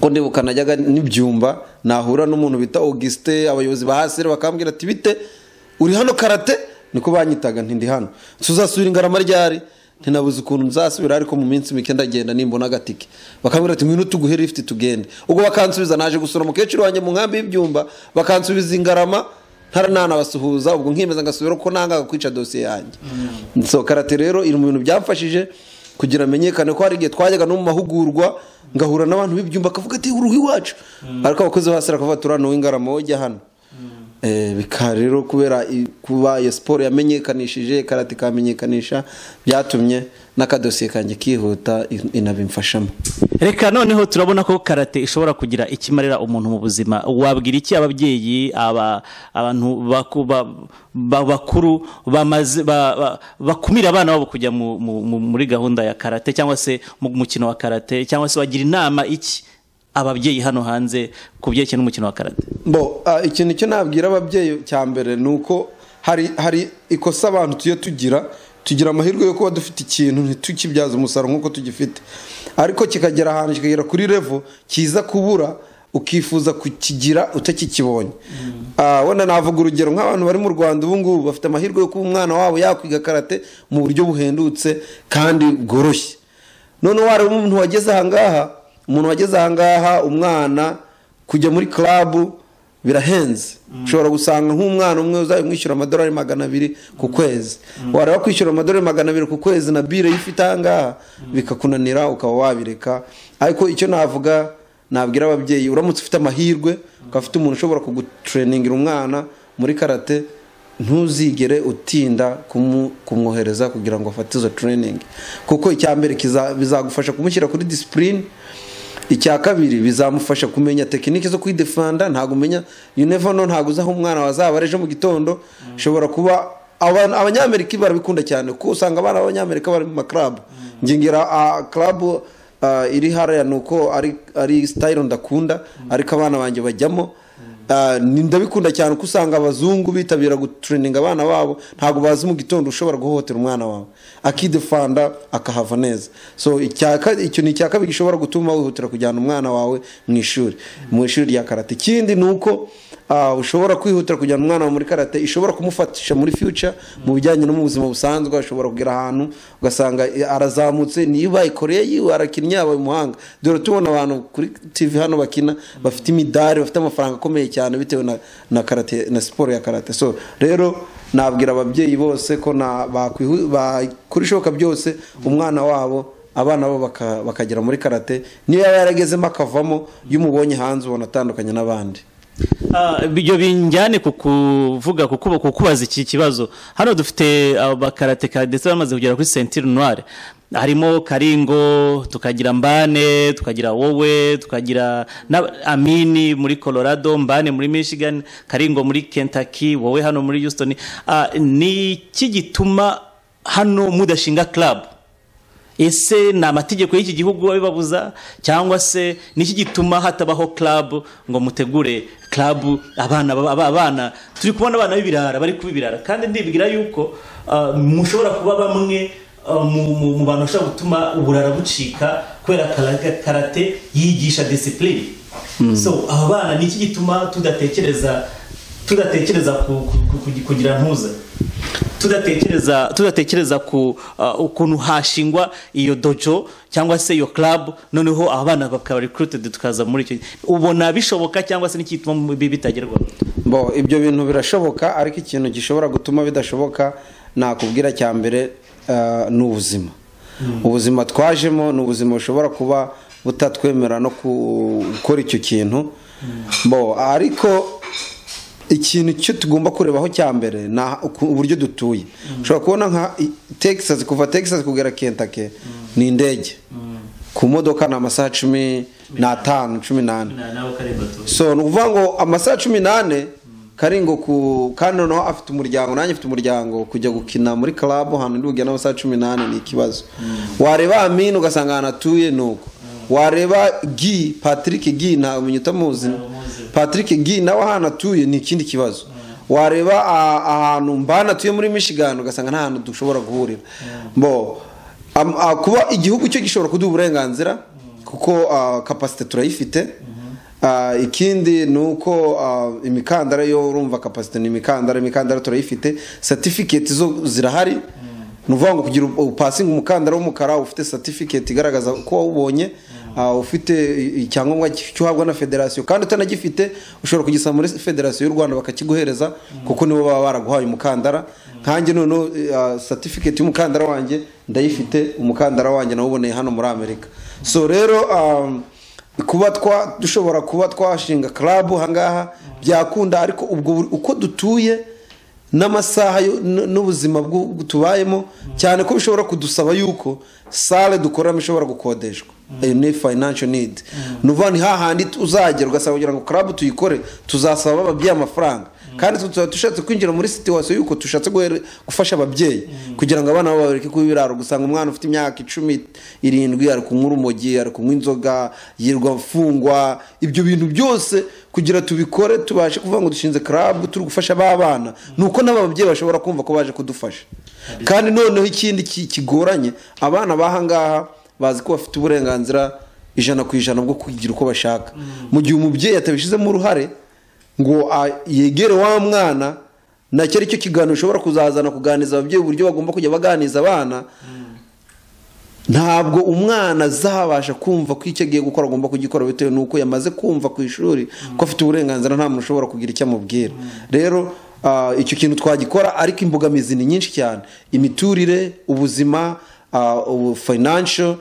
ko ndibuka najyaga n'ibyumba nahura n'umuntu bita Auguste, abayobozi ba Hasere bakambwira ati bite uri hano karate? Niko banyitaga, nti ndi hano. Tuzasubira Ingarama ryari? Ntinabuze ukuntu nzasubira, ariko mu minsi mike ndagenda nimbona agatike. Bakambwira ati ngwino tuguhe lift tugende. Ubwo bakansubiza, naje gusura umukecuru wanjye mu nkambi y'ibyumba, bakansubiza Ingarama ntaranabasuhuza. Ubwo nkimeza ngasubira ko nangaga kwica dosiye yanjye. So karate rero iri mu bintu byamfashije kugira menyekane, ko hari igihe twajyaga no mu mahugurwa ngahura n'abantu b'ibyumba akavuga ati uruhi wacu, ariko abakozi ba Sera bakavuga turano w'Ingarama ujya hano. Bika rero kubera kuba iyo siporo yamenyekanishije karate kamenyekanisha, byatumye n'akadosiye kanjye kihuta, inabimfashamo. Reka noneho turabona ko karate ishobora kugira ikimarira umuntu mu buzima. Wabwira iki ababyeyi, abantu bakuru bamaze bakumira abana babo kujya muri gahunda ya karate cyangwa se mu mukino wa karate, cyangwa se wagira inama iki ababyeyi hano hanze ku byerekeye n'umukino wa karate? Bo ikintu cyo nabwira ababyeyi cya mbere nuko hari ikosa abantu tuyo tugira amahirwe yo kuba dufite ikintu ntitukibyaza umusaruro nkuko tugifite, ariko kikagera ahantu kikagera kuri level kiza kubura ukifuza kukigira utakikibonye. Wenda navuga urugero nk'abantu bari mu Rwanda ubu ngubu bafite amahirwe yo kuba umwana wabo yakwiga karate mu buryo buhendutse kandi bworoshye. None wari umuntu wageze aha ngaha, umwana kujya muri club birahenze. Ushobora gusanga nk'umwana umwe uzayimwishyura $200 ku kwezi. Wareba kwishyura $200 ku kwezi na bire ifite aha ngaha bikakunanira ukaba wabireka. Ariko icyo navuga nabwira ababyeyi, uramutse ufite amahirwe ukafite umuntu ushobora kugutrainingira umwana muri karate, ntuzigere utinda kumwohereza kugira ngo afate izo training, kuko icya mbere bizagufasha kumushyira kuri discipline. Icya kabiri bizamufasha kumenya tekinike zo kwidefenda. Ntago umenya, you never know, ntago uzaho umwana wazaba ejo mu gitondo. Ushobora kuba abanyamerika barabikunda cyane, kuko usanga abana b'abanyamerika bari mu ma club. Ngingira club iri hariya nuko ari style ndakunda, ariko abana banjye bajyamo. Ndabikunda cyane kuko usanga abazungu bitabira gutraininga abana babo, ntago bazi mu gitondo ushobora guhohotera umwana wawe akidefanda akahava neza. So icyo ni icya kabiri gishobora gutuma wihutira kujyana umwana wawe mu ishuri rya karate. Ikindi nuko ushobora kwihutira kujyana umwana wawe muri karate, ishobora kumufatisha muri future mu bijyanye no mu buzima busanzwe. Ashobora kugera ahantu ugasanga arazamutse, niba ikoreye yiwe arakinnye yabaye umuhanga. Dore tubona abantu kuri TV hano bakina bafite imidari, bafite amafaranga akomeye cyane bitewe na karate na siporo ya karate. So rero nabwira ababyeyi bose ko bakora ishoboka byose umwana wabo, abana bo bakagera muri karate. Niyo yaba yaragezemo akavamo, iyo umubonye hanze ubona atandukanye n'abandi. Ibyo binjyane kukuvuga kukubaza iki kibazo. Hano dufite abakarateka ndetse bamaze kugera kuri ceinture noire, harimo Karingo, tukagira Mbane, tukagira wowe, tukagira Amini muri Colorado, Mbane muri Michigan, Karingo muri Kentucky, wowe hano muri Houston. Ni iki gituma hano mudashinga club Ese ni amategeko y'iki gihugu abibabuza, cyangwa se niki gituma hatabaho club ngo mutegure club? Abana turi kubona abana b'ibirara bari kuba ibirara, kandi ndibwira yuko mushobora kuba bamwe mu bantu bashobora gutuma uburara bucika, kubera karate yigisha discipline. So aba bana niki gituma tudatekereza kugira ntuza, tudatekereza ku ukuntu hashingwa iyo dojo cyangwa se iyo club, noneho abana bakaba recruited tukaza muri icyo? Ubona bishoboka, cyangwa se n'ikituma bitagerwaho? Bo, ibyo bintu birashoboka, ariko ikintu gishobora gutuma bidashoboka nakubwira cya mbere ni ubuzima. Ubuzima twajemo ni ubuzima bushobora kuba butatwemera no gukora icyo kintu. Bo, ariko ikintu cyo tugomba kurebaho cya mbere ni uburyo dutuye. Ushobora kubona nka Texas, kuva Texas kugera Kentucky ni indege, ku modoka ni amasaha 15, 14. So ni ukuvuga ngo amasaha 14 Karingo ku kandi noneho afite umuryango, nanjye afite umuryango, kujya gukina muri club ahantu ndi bugende amasaha 18 ni ikibazo. Wareba Amin ugasanga ahantu atuye nuko. Wareba Guy, Patrick Guy, nta umenye utamuzi. Patrick Guy nawe ahantu atuye ni ikindi kibazo. Wareba ahantu Mbana atuye muri Michigan ugasanga nta hantu dushobora guhurira. Bo kuba igihugu cyo gishobora kuduha uburenganzira kuko capacity turayifite. Ikindi nuko imikandara yo urumva capacity ni imikandara turayifite, certificate zo zirahari. Nuvuga ngo kugira passing umukandara w'umukara ufite certificate igaragaza ko wawubonye, ufite icyangombwa cy'uhabwa na federation, kandi utanagifite ushobora kugisaba muri federation y'u Rwanda bakakiguhereza, kuko nibo baba baraguhaye umukandara. Nkanjye none certificate y'umukandara wanjye ndayifite, umukandara wanjye nawuboneye hano muri Amerika. So rero kuba dushobora kuba twashinga club hangaha byakunda, ariko ubwo uko dutuye n'amasaha n'ubuzima tubayemo cyane ko bishobora kudusaba yuko sale dukoramo ishobora gukodeshwa. Ni financial need. Nuva ni hahandi uzagera ugasaba kugira ngo club tuyikore tuzasaba ababyeyi amafaranga, kandi tushatse kwinjira muri situation yuko tushatse gufasha ababyeyi kugira ngo abana babo bareke kuba ibiraro. Gusanga umwana ufite imyaka 17 ari kunywa urumogi, ari kunywa inzoga, yirwa mfungwa, ibyo bintu byose kugira tubikore tubashe kuvuga ngo dushinze club turi gufasha abana, nuko n'ababyeyi bashobora kumva ko baje kudufasha. Kandi noneho ikindi kigoranye, abana bahangaha bazi ko bafite uburenganzira 100% bwo kugira uko bashaka. Mu gihe umubyeyi atabishizemo uruhare ngo yegere wa mwana, nacyo aricyo kiganiro ushobora kuzazana kuganiza ababyeyi uburyo bagomba kujya baganiza abana, ntabwo umwana azabasha kumva ko icyo agiye gukora agomba kugikora bitewe nuko yamaze kumva ku ishuri ko afite uburenganzira, nta muntu ushobora kugira icyo amubwira. Rero icyo kintu twagikora, ariko imbogamizi ni nyinshi cyane, imiturire, ubuzima, financial,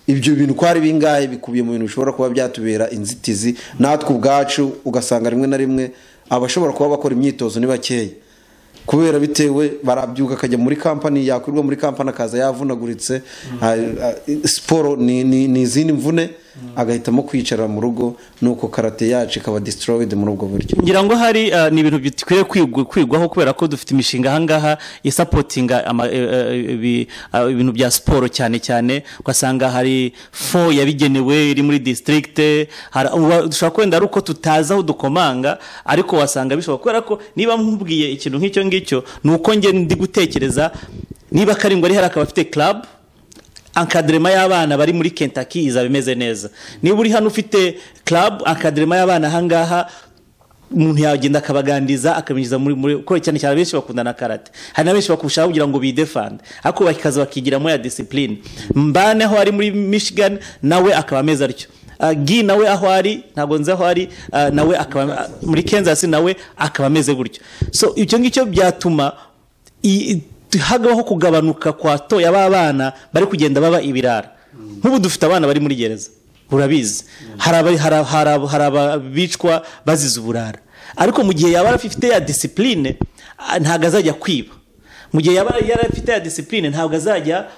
ibyo bintu ko ari bingahe bikubiye mu bintu bishobora kuba byatubera inzitizi natwe ubwacu. Ugasanga rimwe na rimwe abashobora kuba bakora imyitozo ni bakeya, kubera bitewe barabyuka akajya muri company, yakwirwa muri company akaza yavunaguritse, siporo ni izindi mvune, agahitamo kwicara mu rugo, nuko karate yacu ikaba destroyed muri ubwo buryo. Ngira ngo hari ni ibintu bikwiye kwigwaho, kubera ko dufite imishinga ahangaha isapotinga ibintu bya siporo cyane cyane, ugasanga hari fo yabigenewe iri muri district. Dushobora kwenda ari uko tutazi aho dukomanga, ariko wasanga bishoboka, kubera ko niba nkubwiye ikintu nk'icyo ngicyo nuko nge ndi gutekereza niba Karingo ari hari akaba afite club, encadrement y'abana bari muri Kentucky izaba imeze neza. Niba uri hano ufite club, encadrement y'abana ahangaha umuntu yagenda akabaganiriza akabinjiza muri ko cyane cyane benshi bakundana karate, hari na benshi bakushaka kugira ngo bidefend, ariko bakaza bakigiramo ya discipline. Mbane aho ari muri Michigan nawe akaba ameze atyo, Guy nawe aho ari ntabwo nzi aho ari, nawe akaba muri Kansas nawe akaba ameze gutyo. So ibyo ngicyo byatuma hagabaho kugabanuka kwa to y'abana bari kugenda baba ibirara. Nk'ubu dufite abana bari muri gereza, urabizi, hari abicwa bazize uburara, ariko mu gihe yaba afite ya discipline ntabwo azajya kwiba, mu gihe yaba yarafite ya discipline ntabwo azajya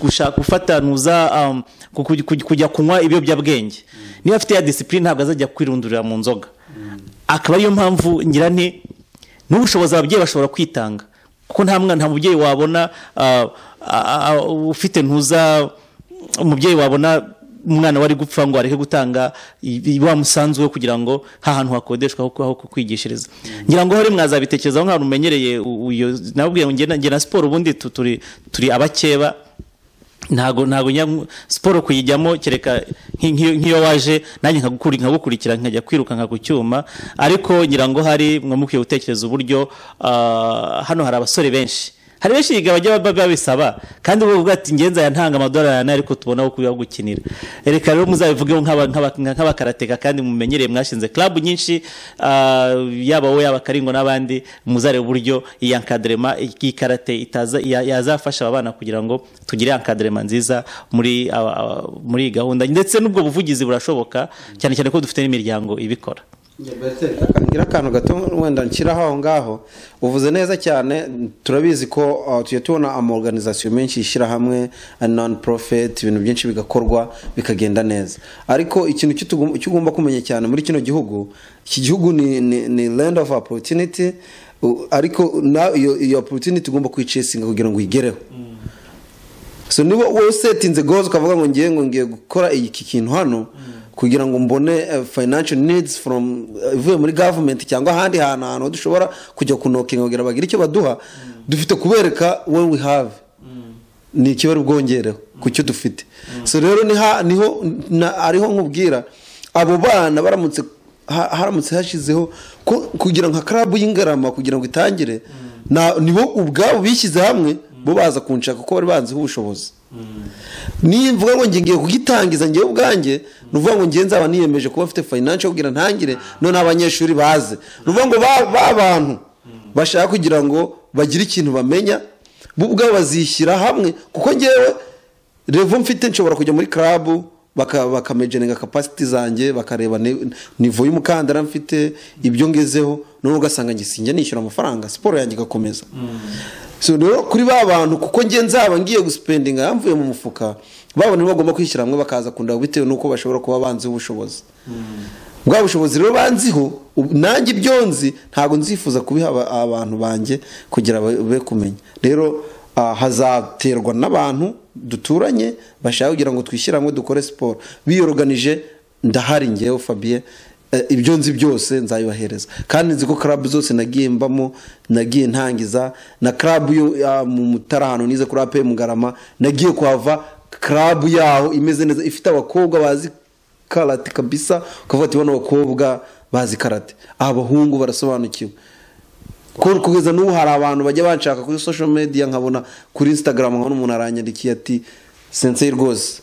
gushaka gufatanuza kujya kunywa ibiyobyabwenge, niba afite ya discipline ntabwo azajya kwirundurira mu nzoga. Akaba ariyo mpamvu ngira nti n'ubushobozi ababyeyi bashobora kwitanga. Kuko nta mwana, nta mubyeyi wabona ufite ntuza umubyeyi wabona umwana wari gupfa ngo areke gutanga wa musanzu we kugira ngo hahantu hakodeshwa aho kwigishiriza. Ngira ngo hore mwazabitekerezaho nk'ahantu umenyereye. Nababwiye ngo nge na siporo ubundi turi abakeba, ntago siporo kuyijyamo kereka nk'iyo waje nanjye nkagukurikira nkajya kwirukanka ku cyuma. Ariko ngira ngo hari mwe mukwiye gutekereza uburyo hano hari abasore benshi, hari benshi yiga bajya babisaba kandi bavuga ati ngenza ya ntanga amadolari ariko tubona aho kuya gukinira. Reka rero muzabivugeho nk'abakarateka kandi mumenyereye, mwashinze club nyinshi, yaba wowe yaba Karingo n'abandi, muzarebe uburyo iyi encadrement y'ikarate itaza yazafasha abana kugira ngo tugire encadrement nziza muri muri gahunda, ndetse n'ubwo buvugizi burashoboka cyane cyane ko dufite n'imiryango ibikora. Ngira akantu gato wenda nshyiraho aho ngaho. Uvuze neza cyane, turabizi ko tujya tubona ama organisation menshi yishyira hamwe non profit, ibintu byinshi bigakorwa bikagenda neza. Ariko ikintu cyo ugomba kumenya cyane muri kino gihugu, iki gihugu ni land of opportunity, ariko iyo opportunity ugomba kuyichasinga kugira ngo uyigereho. So niba wowe setinze goals ukavuga ngo ngiye gukora iki kintu hano kugira ngo mbone financial needs from ivuye muri government cyangwa ahandi hantu dushobora kujya kunokinga kugira bagire icyo baduha, dufite kubereka what we have, ni ikibari bwongereho ku cyo dufite. So rero niho ariho nkubwira abo bana baramutse haramutse hashizeho kugira nka club y'Ingarama kugira ngo itangire, nibo ubwabo bishyize hamwe bo baza kunshaka kuko bari banziho ubushobozi. Nimvuga ngo ngiye kugitangiza ngiye ubwanjye, nuvuga ngo ngiye nzaba niyemeje kuba mfite financial kugira ntangire, none abanyeshuri baze. Nuvuga ngo ba bantu bashaka kugira ngo bagire ikintu bamenya, bo ubwabo bazishyira hamwe, kuko ngewe level mfite nshobora kujya muri club bakamejenga capacity zanjye, bakareba niveau y'umukandara mfite, ibyo ngezeho, none ugasanga ngisinjye nishyura amafaranga, siporo yanjye igakomeza. So rero kuri ba bantu kuko ngiye nzaba ngiye guspendinga yamvuye mu mufuka, babone bagomba kwishyira hamwe bakaza kunda bitewe nuko bashobora kuba banzi ubushobozi. Bwa bushobozi rero banziho, nanjye ibyo nzi ntago nzifuza kubiha abantu banjye kugira be kumenya. Rero hazaterwa n'abantu duturanye bashaka kugira ngo twishyire hamwe dukore siporo biyorganije. Ndahari ngewe Fabien, ibyo nzi byose nzabibahereza, kandi nzi ko club zose nagiye mbamo, nagiye ntangiza na club yo mu Mutara hano nize kuri AP Mugarama, nagiye kuhava club yaho imeze neza, ifite abakobwa bazi karate kabisa, ukavuga ati bano bakobwa bazi karate, abahungu barasobanukiwe. Kugeza n'ubu hari abantu bajya banshaka kuri social media, nkabona kuri Instagram nkabona umuntu aranyandikiye ati sensei rwose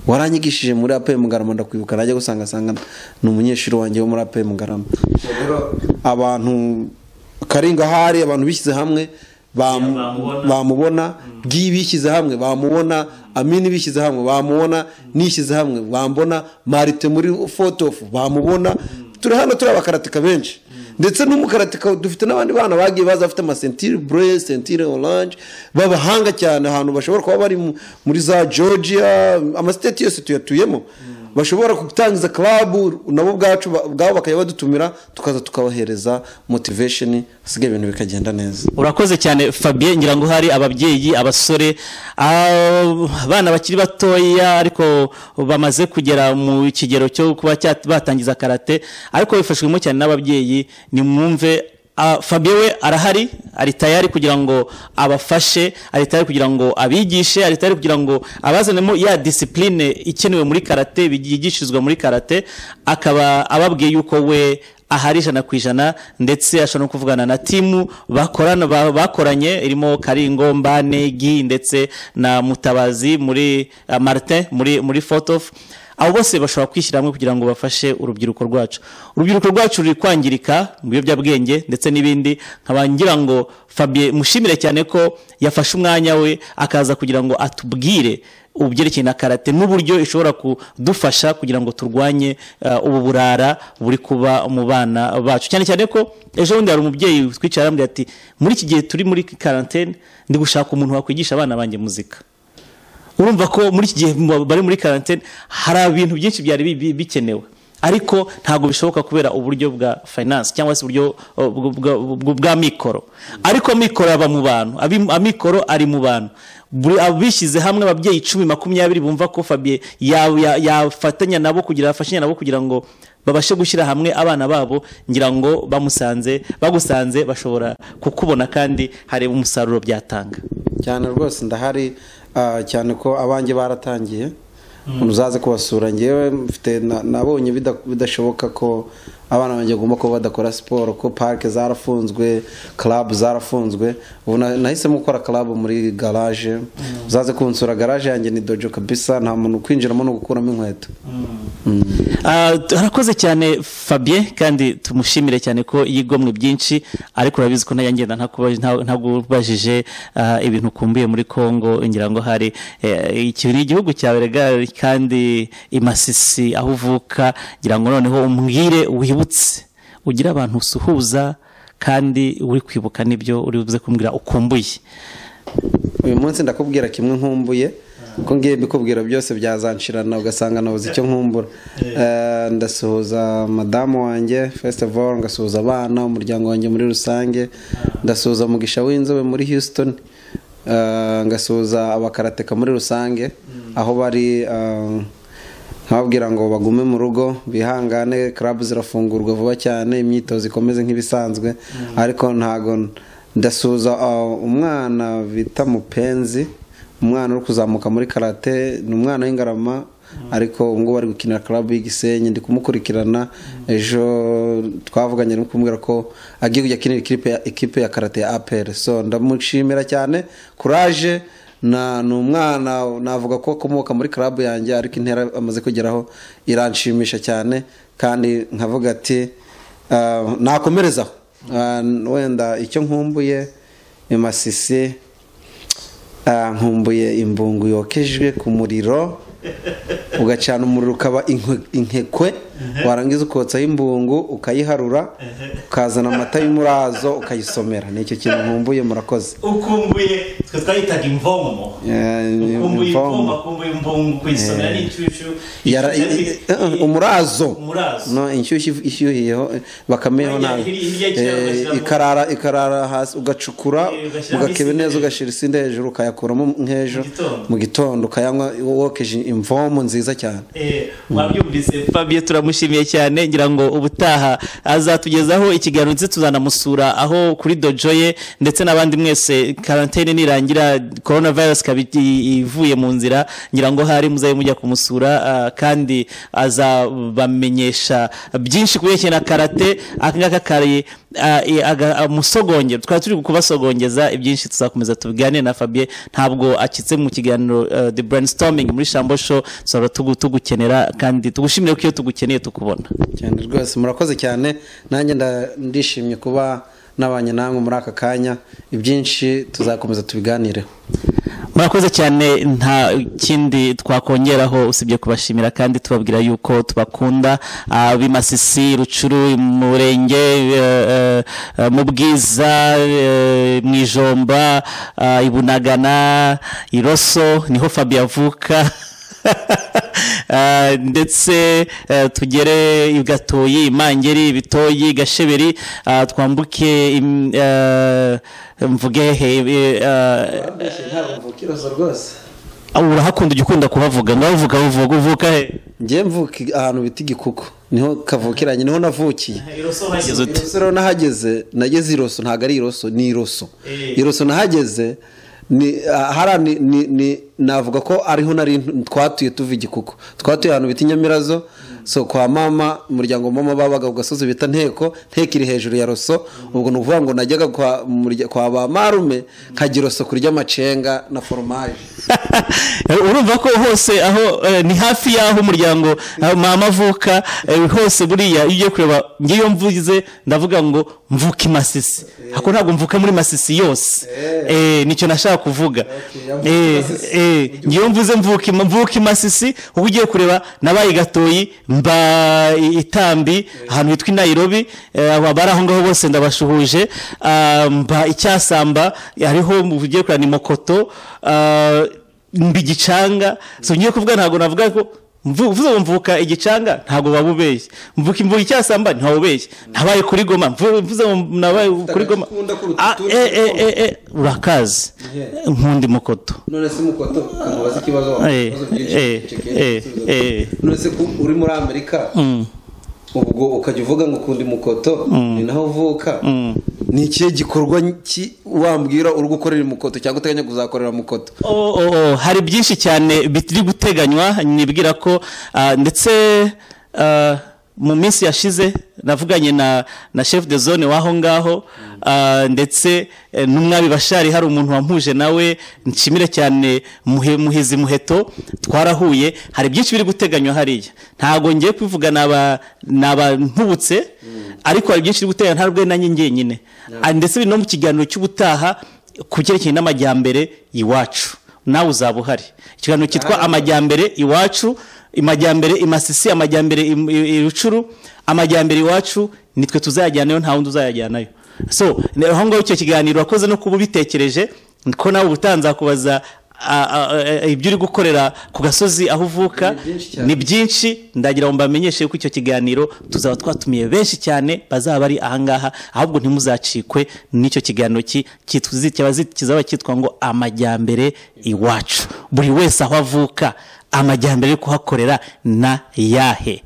waranyigishije muri AP Mugarama ndakwibuka, najya gusanga sanga ni umunyeshuri wanjye wo muri AP Mugarama. Abantu Karinga hari abantu bishyize hamwe bamubona, bishyize hamwe bamubona, Amini bishyize hamwe bamubona, nishyize hamwe bambona, Marite muri photo bamubona. Turi hano turi abakaratika benshi, ndetse n'umukaratika dufite n'abandi bana bagiye baza bafite ama ceinture bleu, ceinture orange, babahanga cyane ahantu bashobora kuba bari muri za Georgia, ama state yose tuyatuyemo, bashobora gutangiza club nabo bwacu bwabo bakajya badutumira tukaza tukabahereza motivation, asigaye ibintu bikagenda neza. Urakoze cyane Fabien, ngira ngo hari ababyeyi, abasore, abana bakiri batoya ariko bamaze kugera mu kigero cyo kuba batangiza karate, ariko bifashwemo cyane n'ababyeyi. Ni mwumve Fabien we arahari, ari tayari kugira ngo abafashe, ari tayari kugira ngo abigishe, ari tayari kugira ngo abazanemo ya discipline ikenewe muri karate, bigishirizwa muri karate, akaba ababwiye yuko we ahari 100%, ndetse ashobora no kuvugana na timu bakorana bakoranye irimo Karingo, Mbane, Gi ndetse na Mutabazi muri Martin muri Fotof. Abo bose bashobora kwishyira hamwe kugira ngo bafashe urubyiruko rwacu. Urubyiruko rwacu ruri kwangirika mu biyobyabwenge ndetse n'ibindi. Nkaba ngira ngo Fabien mushimire cyane ko yafashe umwanya we akaza kugira ngo atubwire ubyerekeye na karate n'uburyo ishobora kudufasha kugira ngo turwanye ubu burara buri kuba mu bana bacu. Cyane cyane ko ejo bundi hari umubyeyi twicara arambwira ati muri iki gihe turi muri quarantaine ndi gushaka umuntu wakwigisha abana banjye muzika. Urumva ko muri iki gihe bari muri quarantaine hari ibintu byinshi byari bikenewe, Ariko ntabwo bishoboka kubera uburyo bwa finance cyangwa se uburyo bwa mikoro. Ariko mikoro aba mu bantu, amikoro ari mu bantu. Abishyize hamwe ababyeyi 10, 20 bumva ko Fabien yafatanya nabo kugira afashanya nabo kugira ngo babashe gushyira hamwe abana babo, ngira ngo bamusanze bagusanze bashobora kukubona kandi hari umusaruro byatanga. Cyane rwose ndahari, cyane ko abanjye baratangiye. Uzaze kubasura. Ngewe mfite nabonye bidashoboka ko abana banjye bagomba kuba badakora siporo, ko parike zarafunzwe, club zarafunzwe. Ubu nahisemo gukora club muri garage. Uzaze kunsura, garage yanjye ni dojo kabisa, nta muntu kwinjiramo no gukuramo inkweto. Harakoze cyane Fabien, kandi tumushimire cyane ko yigomwe byinshi, ariko urabizi ko ntayangenda ntakubajije ibintu ukumbuye muri Kongo. Ngira ngo hari iki ni igihugu cyawe rega, kandi imasisi aho uvuka, ngira ngo noneho umbwire wibutse ugira abantu usuhuza kandi uri kwibuka nibyo uri buze kumbwira ukumbuye. Uyu munsi ndakubwira kimwe nkumbuye, ko ngiye mbikubwira byose byazanshirana ugasanga nabuze icyo nkumbura. Ndasuhuza madamu wanjye first of all, ngasuhuza abana, umuryango wanjye muri rusange, ndasuhuza Mugisha w'inzobe muri Houston, ngasuhuza abakarateka muri rusange aho bari, nkababwira ngo bagume mu rugo bihangane, club zirafungurwa vuba cyane, imyitozo ikomeze nk'ibisanzwe. Ariko ntago ndasuhuza umwana bita Mupenzi, umwana uri kuzamuka muri karate, ni umwana w'ingarama ariko ubu ngubu ari gukinira club y'Igisenyi, ndi kumukurikirana. Ejo twavuganye ari kumubwira ko agiye kujya akinira ikipe ya karate ya APR. So ndamushimira cyane, courage. Na ni umwana navuga ko akomoka muri club yanjye, ariko intera amaze kugeraho iranshimisha cyane, kandi nkavuga ati nakomerezaho. Wenda icyo nkumbuye imasisi, nkumbuye imbungu yokejwe ku muriro, ugacana umuriro ukaba inkekwe, warangiza ukotsaho imbungu ukayiharura, ukazana amata y'umurazo ukayisomera. Nicyo kintu nkumbuye. Murakoze. Ukumbuye twe twayitaga imvomo. Ukumbuye imvomo, ukumbuye imbungu kuyisomera n'inshyushyu. Umurazo. No, inshyushyu ishyuhiyeho bakameho nabi. Ikarara hasi, ugacukura ugakebe neza, ugashira isinde hejuru, ukayakuramo nk'ejo mu gitondo ukayanywa wokeje imvomo nziza cyane. Mwabyumvise Fabien, turamushimiye cyane. Ngira ngo ubutaha azatugezaho ikiganiro, ndetse tuzanamusura aho kuri dojo ye, ndetse n'abandi mwese. Quarantaine nirangira, coronavirus ikaba ivuye mu nzira, ngira ngo hari muzaye mujya kumusura, kandi azabamenyesha byinshi kubyerekeye na karate. Aka ngaka kari musogongero, twari turi kubasogongeza ibyinshi, tuzakomeza tubiganire na Fabien. Ntabwo akitse mu kiganiro The Brainstorming muri Shambo Show, tuzaba tugukenera kandi tugushimire ko iyo tugukeneye tukubona. Cyane rwose, murakoze cyane. Nanjye ndishimye kuba nabanye namwe muri aka kanya, ibyinshi tuzakomeza tubiganireho. Murakoze cyane, nta kindi twakongeraho usibye kubashimira kandi tubabwira yuko tubakunda. Abimasisi, Rucuru, Murenge, mu Bwiza, mu Ijomba, Ibunagana, Iroso niho Fabien avuka, ndetse tugere i Gatoyi, Imangeri, Ibitoyi, Gasheberi, twambuke mvuge he? Urahakunda, ujya ukunda kuhavuga, ngavuga uvuga uvuka he? Njye mvuka ahantu bita Igikuku, niho kavukiranye, niho navukiye. Iroso nahageze, nageze Iroso, ntabwo ari Iroso, ni Iroso. Iroso nahageze ni hara ni navuga ko ariho nari twatuye tuva Igikuku, twatuye ahantu bita Nyamirazo. So kwa mama, umuryango mama babaga ku gasozi bita Nteko, Nteko iri hejuru ya Roso. Ubwo ni ukuvuga ngo najyaga kwa ba marume nkagira Roso kurya amacenga na fromage. Urumva ko hose aho ni hafi y'aho umuryango mama avuka hose. Buriya iyo ugiye kureba, ngiyo mvuze ndavuga ngo mvuka i Masisi, hako ntabwo mvuka muri Masisi yose, nicyo nashaka kuvuga. Ngiyo mvuze mvuka i Masisi, ubu ugiye kureba nabaye Gatoyi, mba Itambi ahantu hitwa i Nairobi, abari aho ngaho bose ndabashuhuje, mba Icyasamba hariho ugiye kureba ni Mokoto, mba Igicanga. So ngiye kuvuga ntabwo navuga ko Mvuze ngo mvuka igicanga ntabwo babubeshye, mvuka imvuka icyasamba ntabubeshye, nabaye kuri Goma, mvuze ngo nabaye kuri Goma. Urakazi nkundi Mukoto. None se Mukoto kamubaza ikibazo byinshi. None se uri muri Amerika ubwo ukajya uvuga ngo kundi Mukoto ni naho uvuka, ni ikihe gikorwa wambwira uri gukorera Mukoto cyangwa uteganya kuzakorera Mukoto? Hari byinshi cyane biri guteganywa, nibwira ko ndetse mu minsi yashize navuganye na chef de zone waho ngaho, ndetse n'umwami Bashari, hari umuntu wampuje nawe nshimire cyane Muhizi Muheto, twarahuye. Hari byinshi biri guteganywa hariya, ntago ngiye kubivuga naba ntubutse, ariko hari byinshi biri guteganywa ntabwo nanjye ngenyine, ndetse biri no mu kiganiro cy'ubutaha ku cyerekeye n'amajyambere iwacu, nawe uzaba uhari. Ikiganiro cyitwa amajyambere iwacu, amajyambere imasisi, amajyambere irucuru, amajyambere iwacu, nitwe tuzayajyanayo, nta wundi uzayajyanayo. So aho ngaho icyo kiganiro wakoze no kuba ubitekereje ko nawe ubutanza kubaza ibyo uri gukorera ku gasozi aho uvuka ni byinshi. Ndagira ngo mbamenyeshe ko icyo kiganiro tuzaba twatumiye benshi cyane bazaba bari ahangaha, ahubwo ntimuzacikwe n'icyo kiganiro kizaba cyitwa ngo amajyambere iwacu, buri wese aho avuka amajyambere kuhakorera na yahe.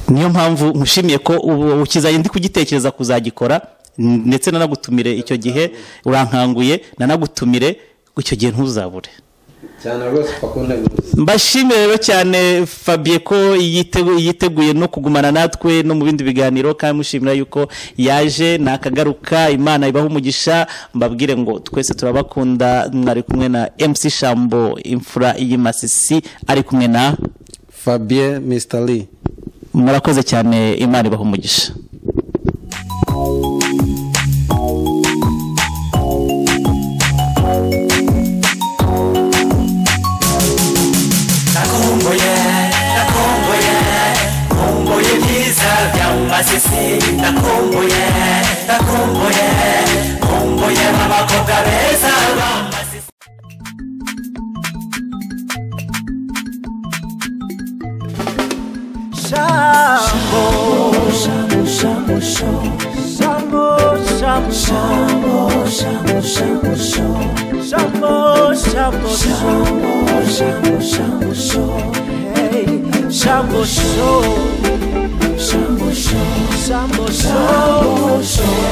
Niyo mpamvu nkushimiye ko ukizanye ndi kugitekereza kuzagikora, ndetse nanagutumire icyo gihe, urankanguye nanagutumire icyo gihe ntuzabure. Cyane rwose bakunda. Mbashimire rero cyane Fabien ko yiteguye no kugumana natwe no mu bindi biganiro, kandi mushimira yuko yaje nakagaruka. Imana ibaha umugisha. Mbabwire ngo twese turabakunda. Mwari kumwe na MC Shambo imfura y'Imasisi, ari kumwe na Fabien Mr Lee. Murakoze cyane, Imana ibaha umugisha. Ndakumbuye, ndakumbuye, kumbuye abakobwa beza b'Amasisi. Shambo, shambo, shambo, shambo, shambo, shambo, shambo, shambo, shambo, shambo, shambo, hey, shambo, shambo, shambo, shambo, shambo.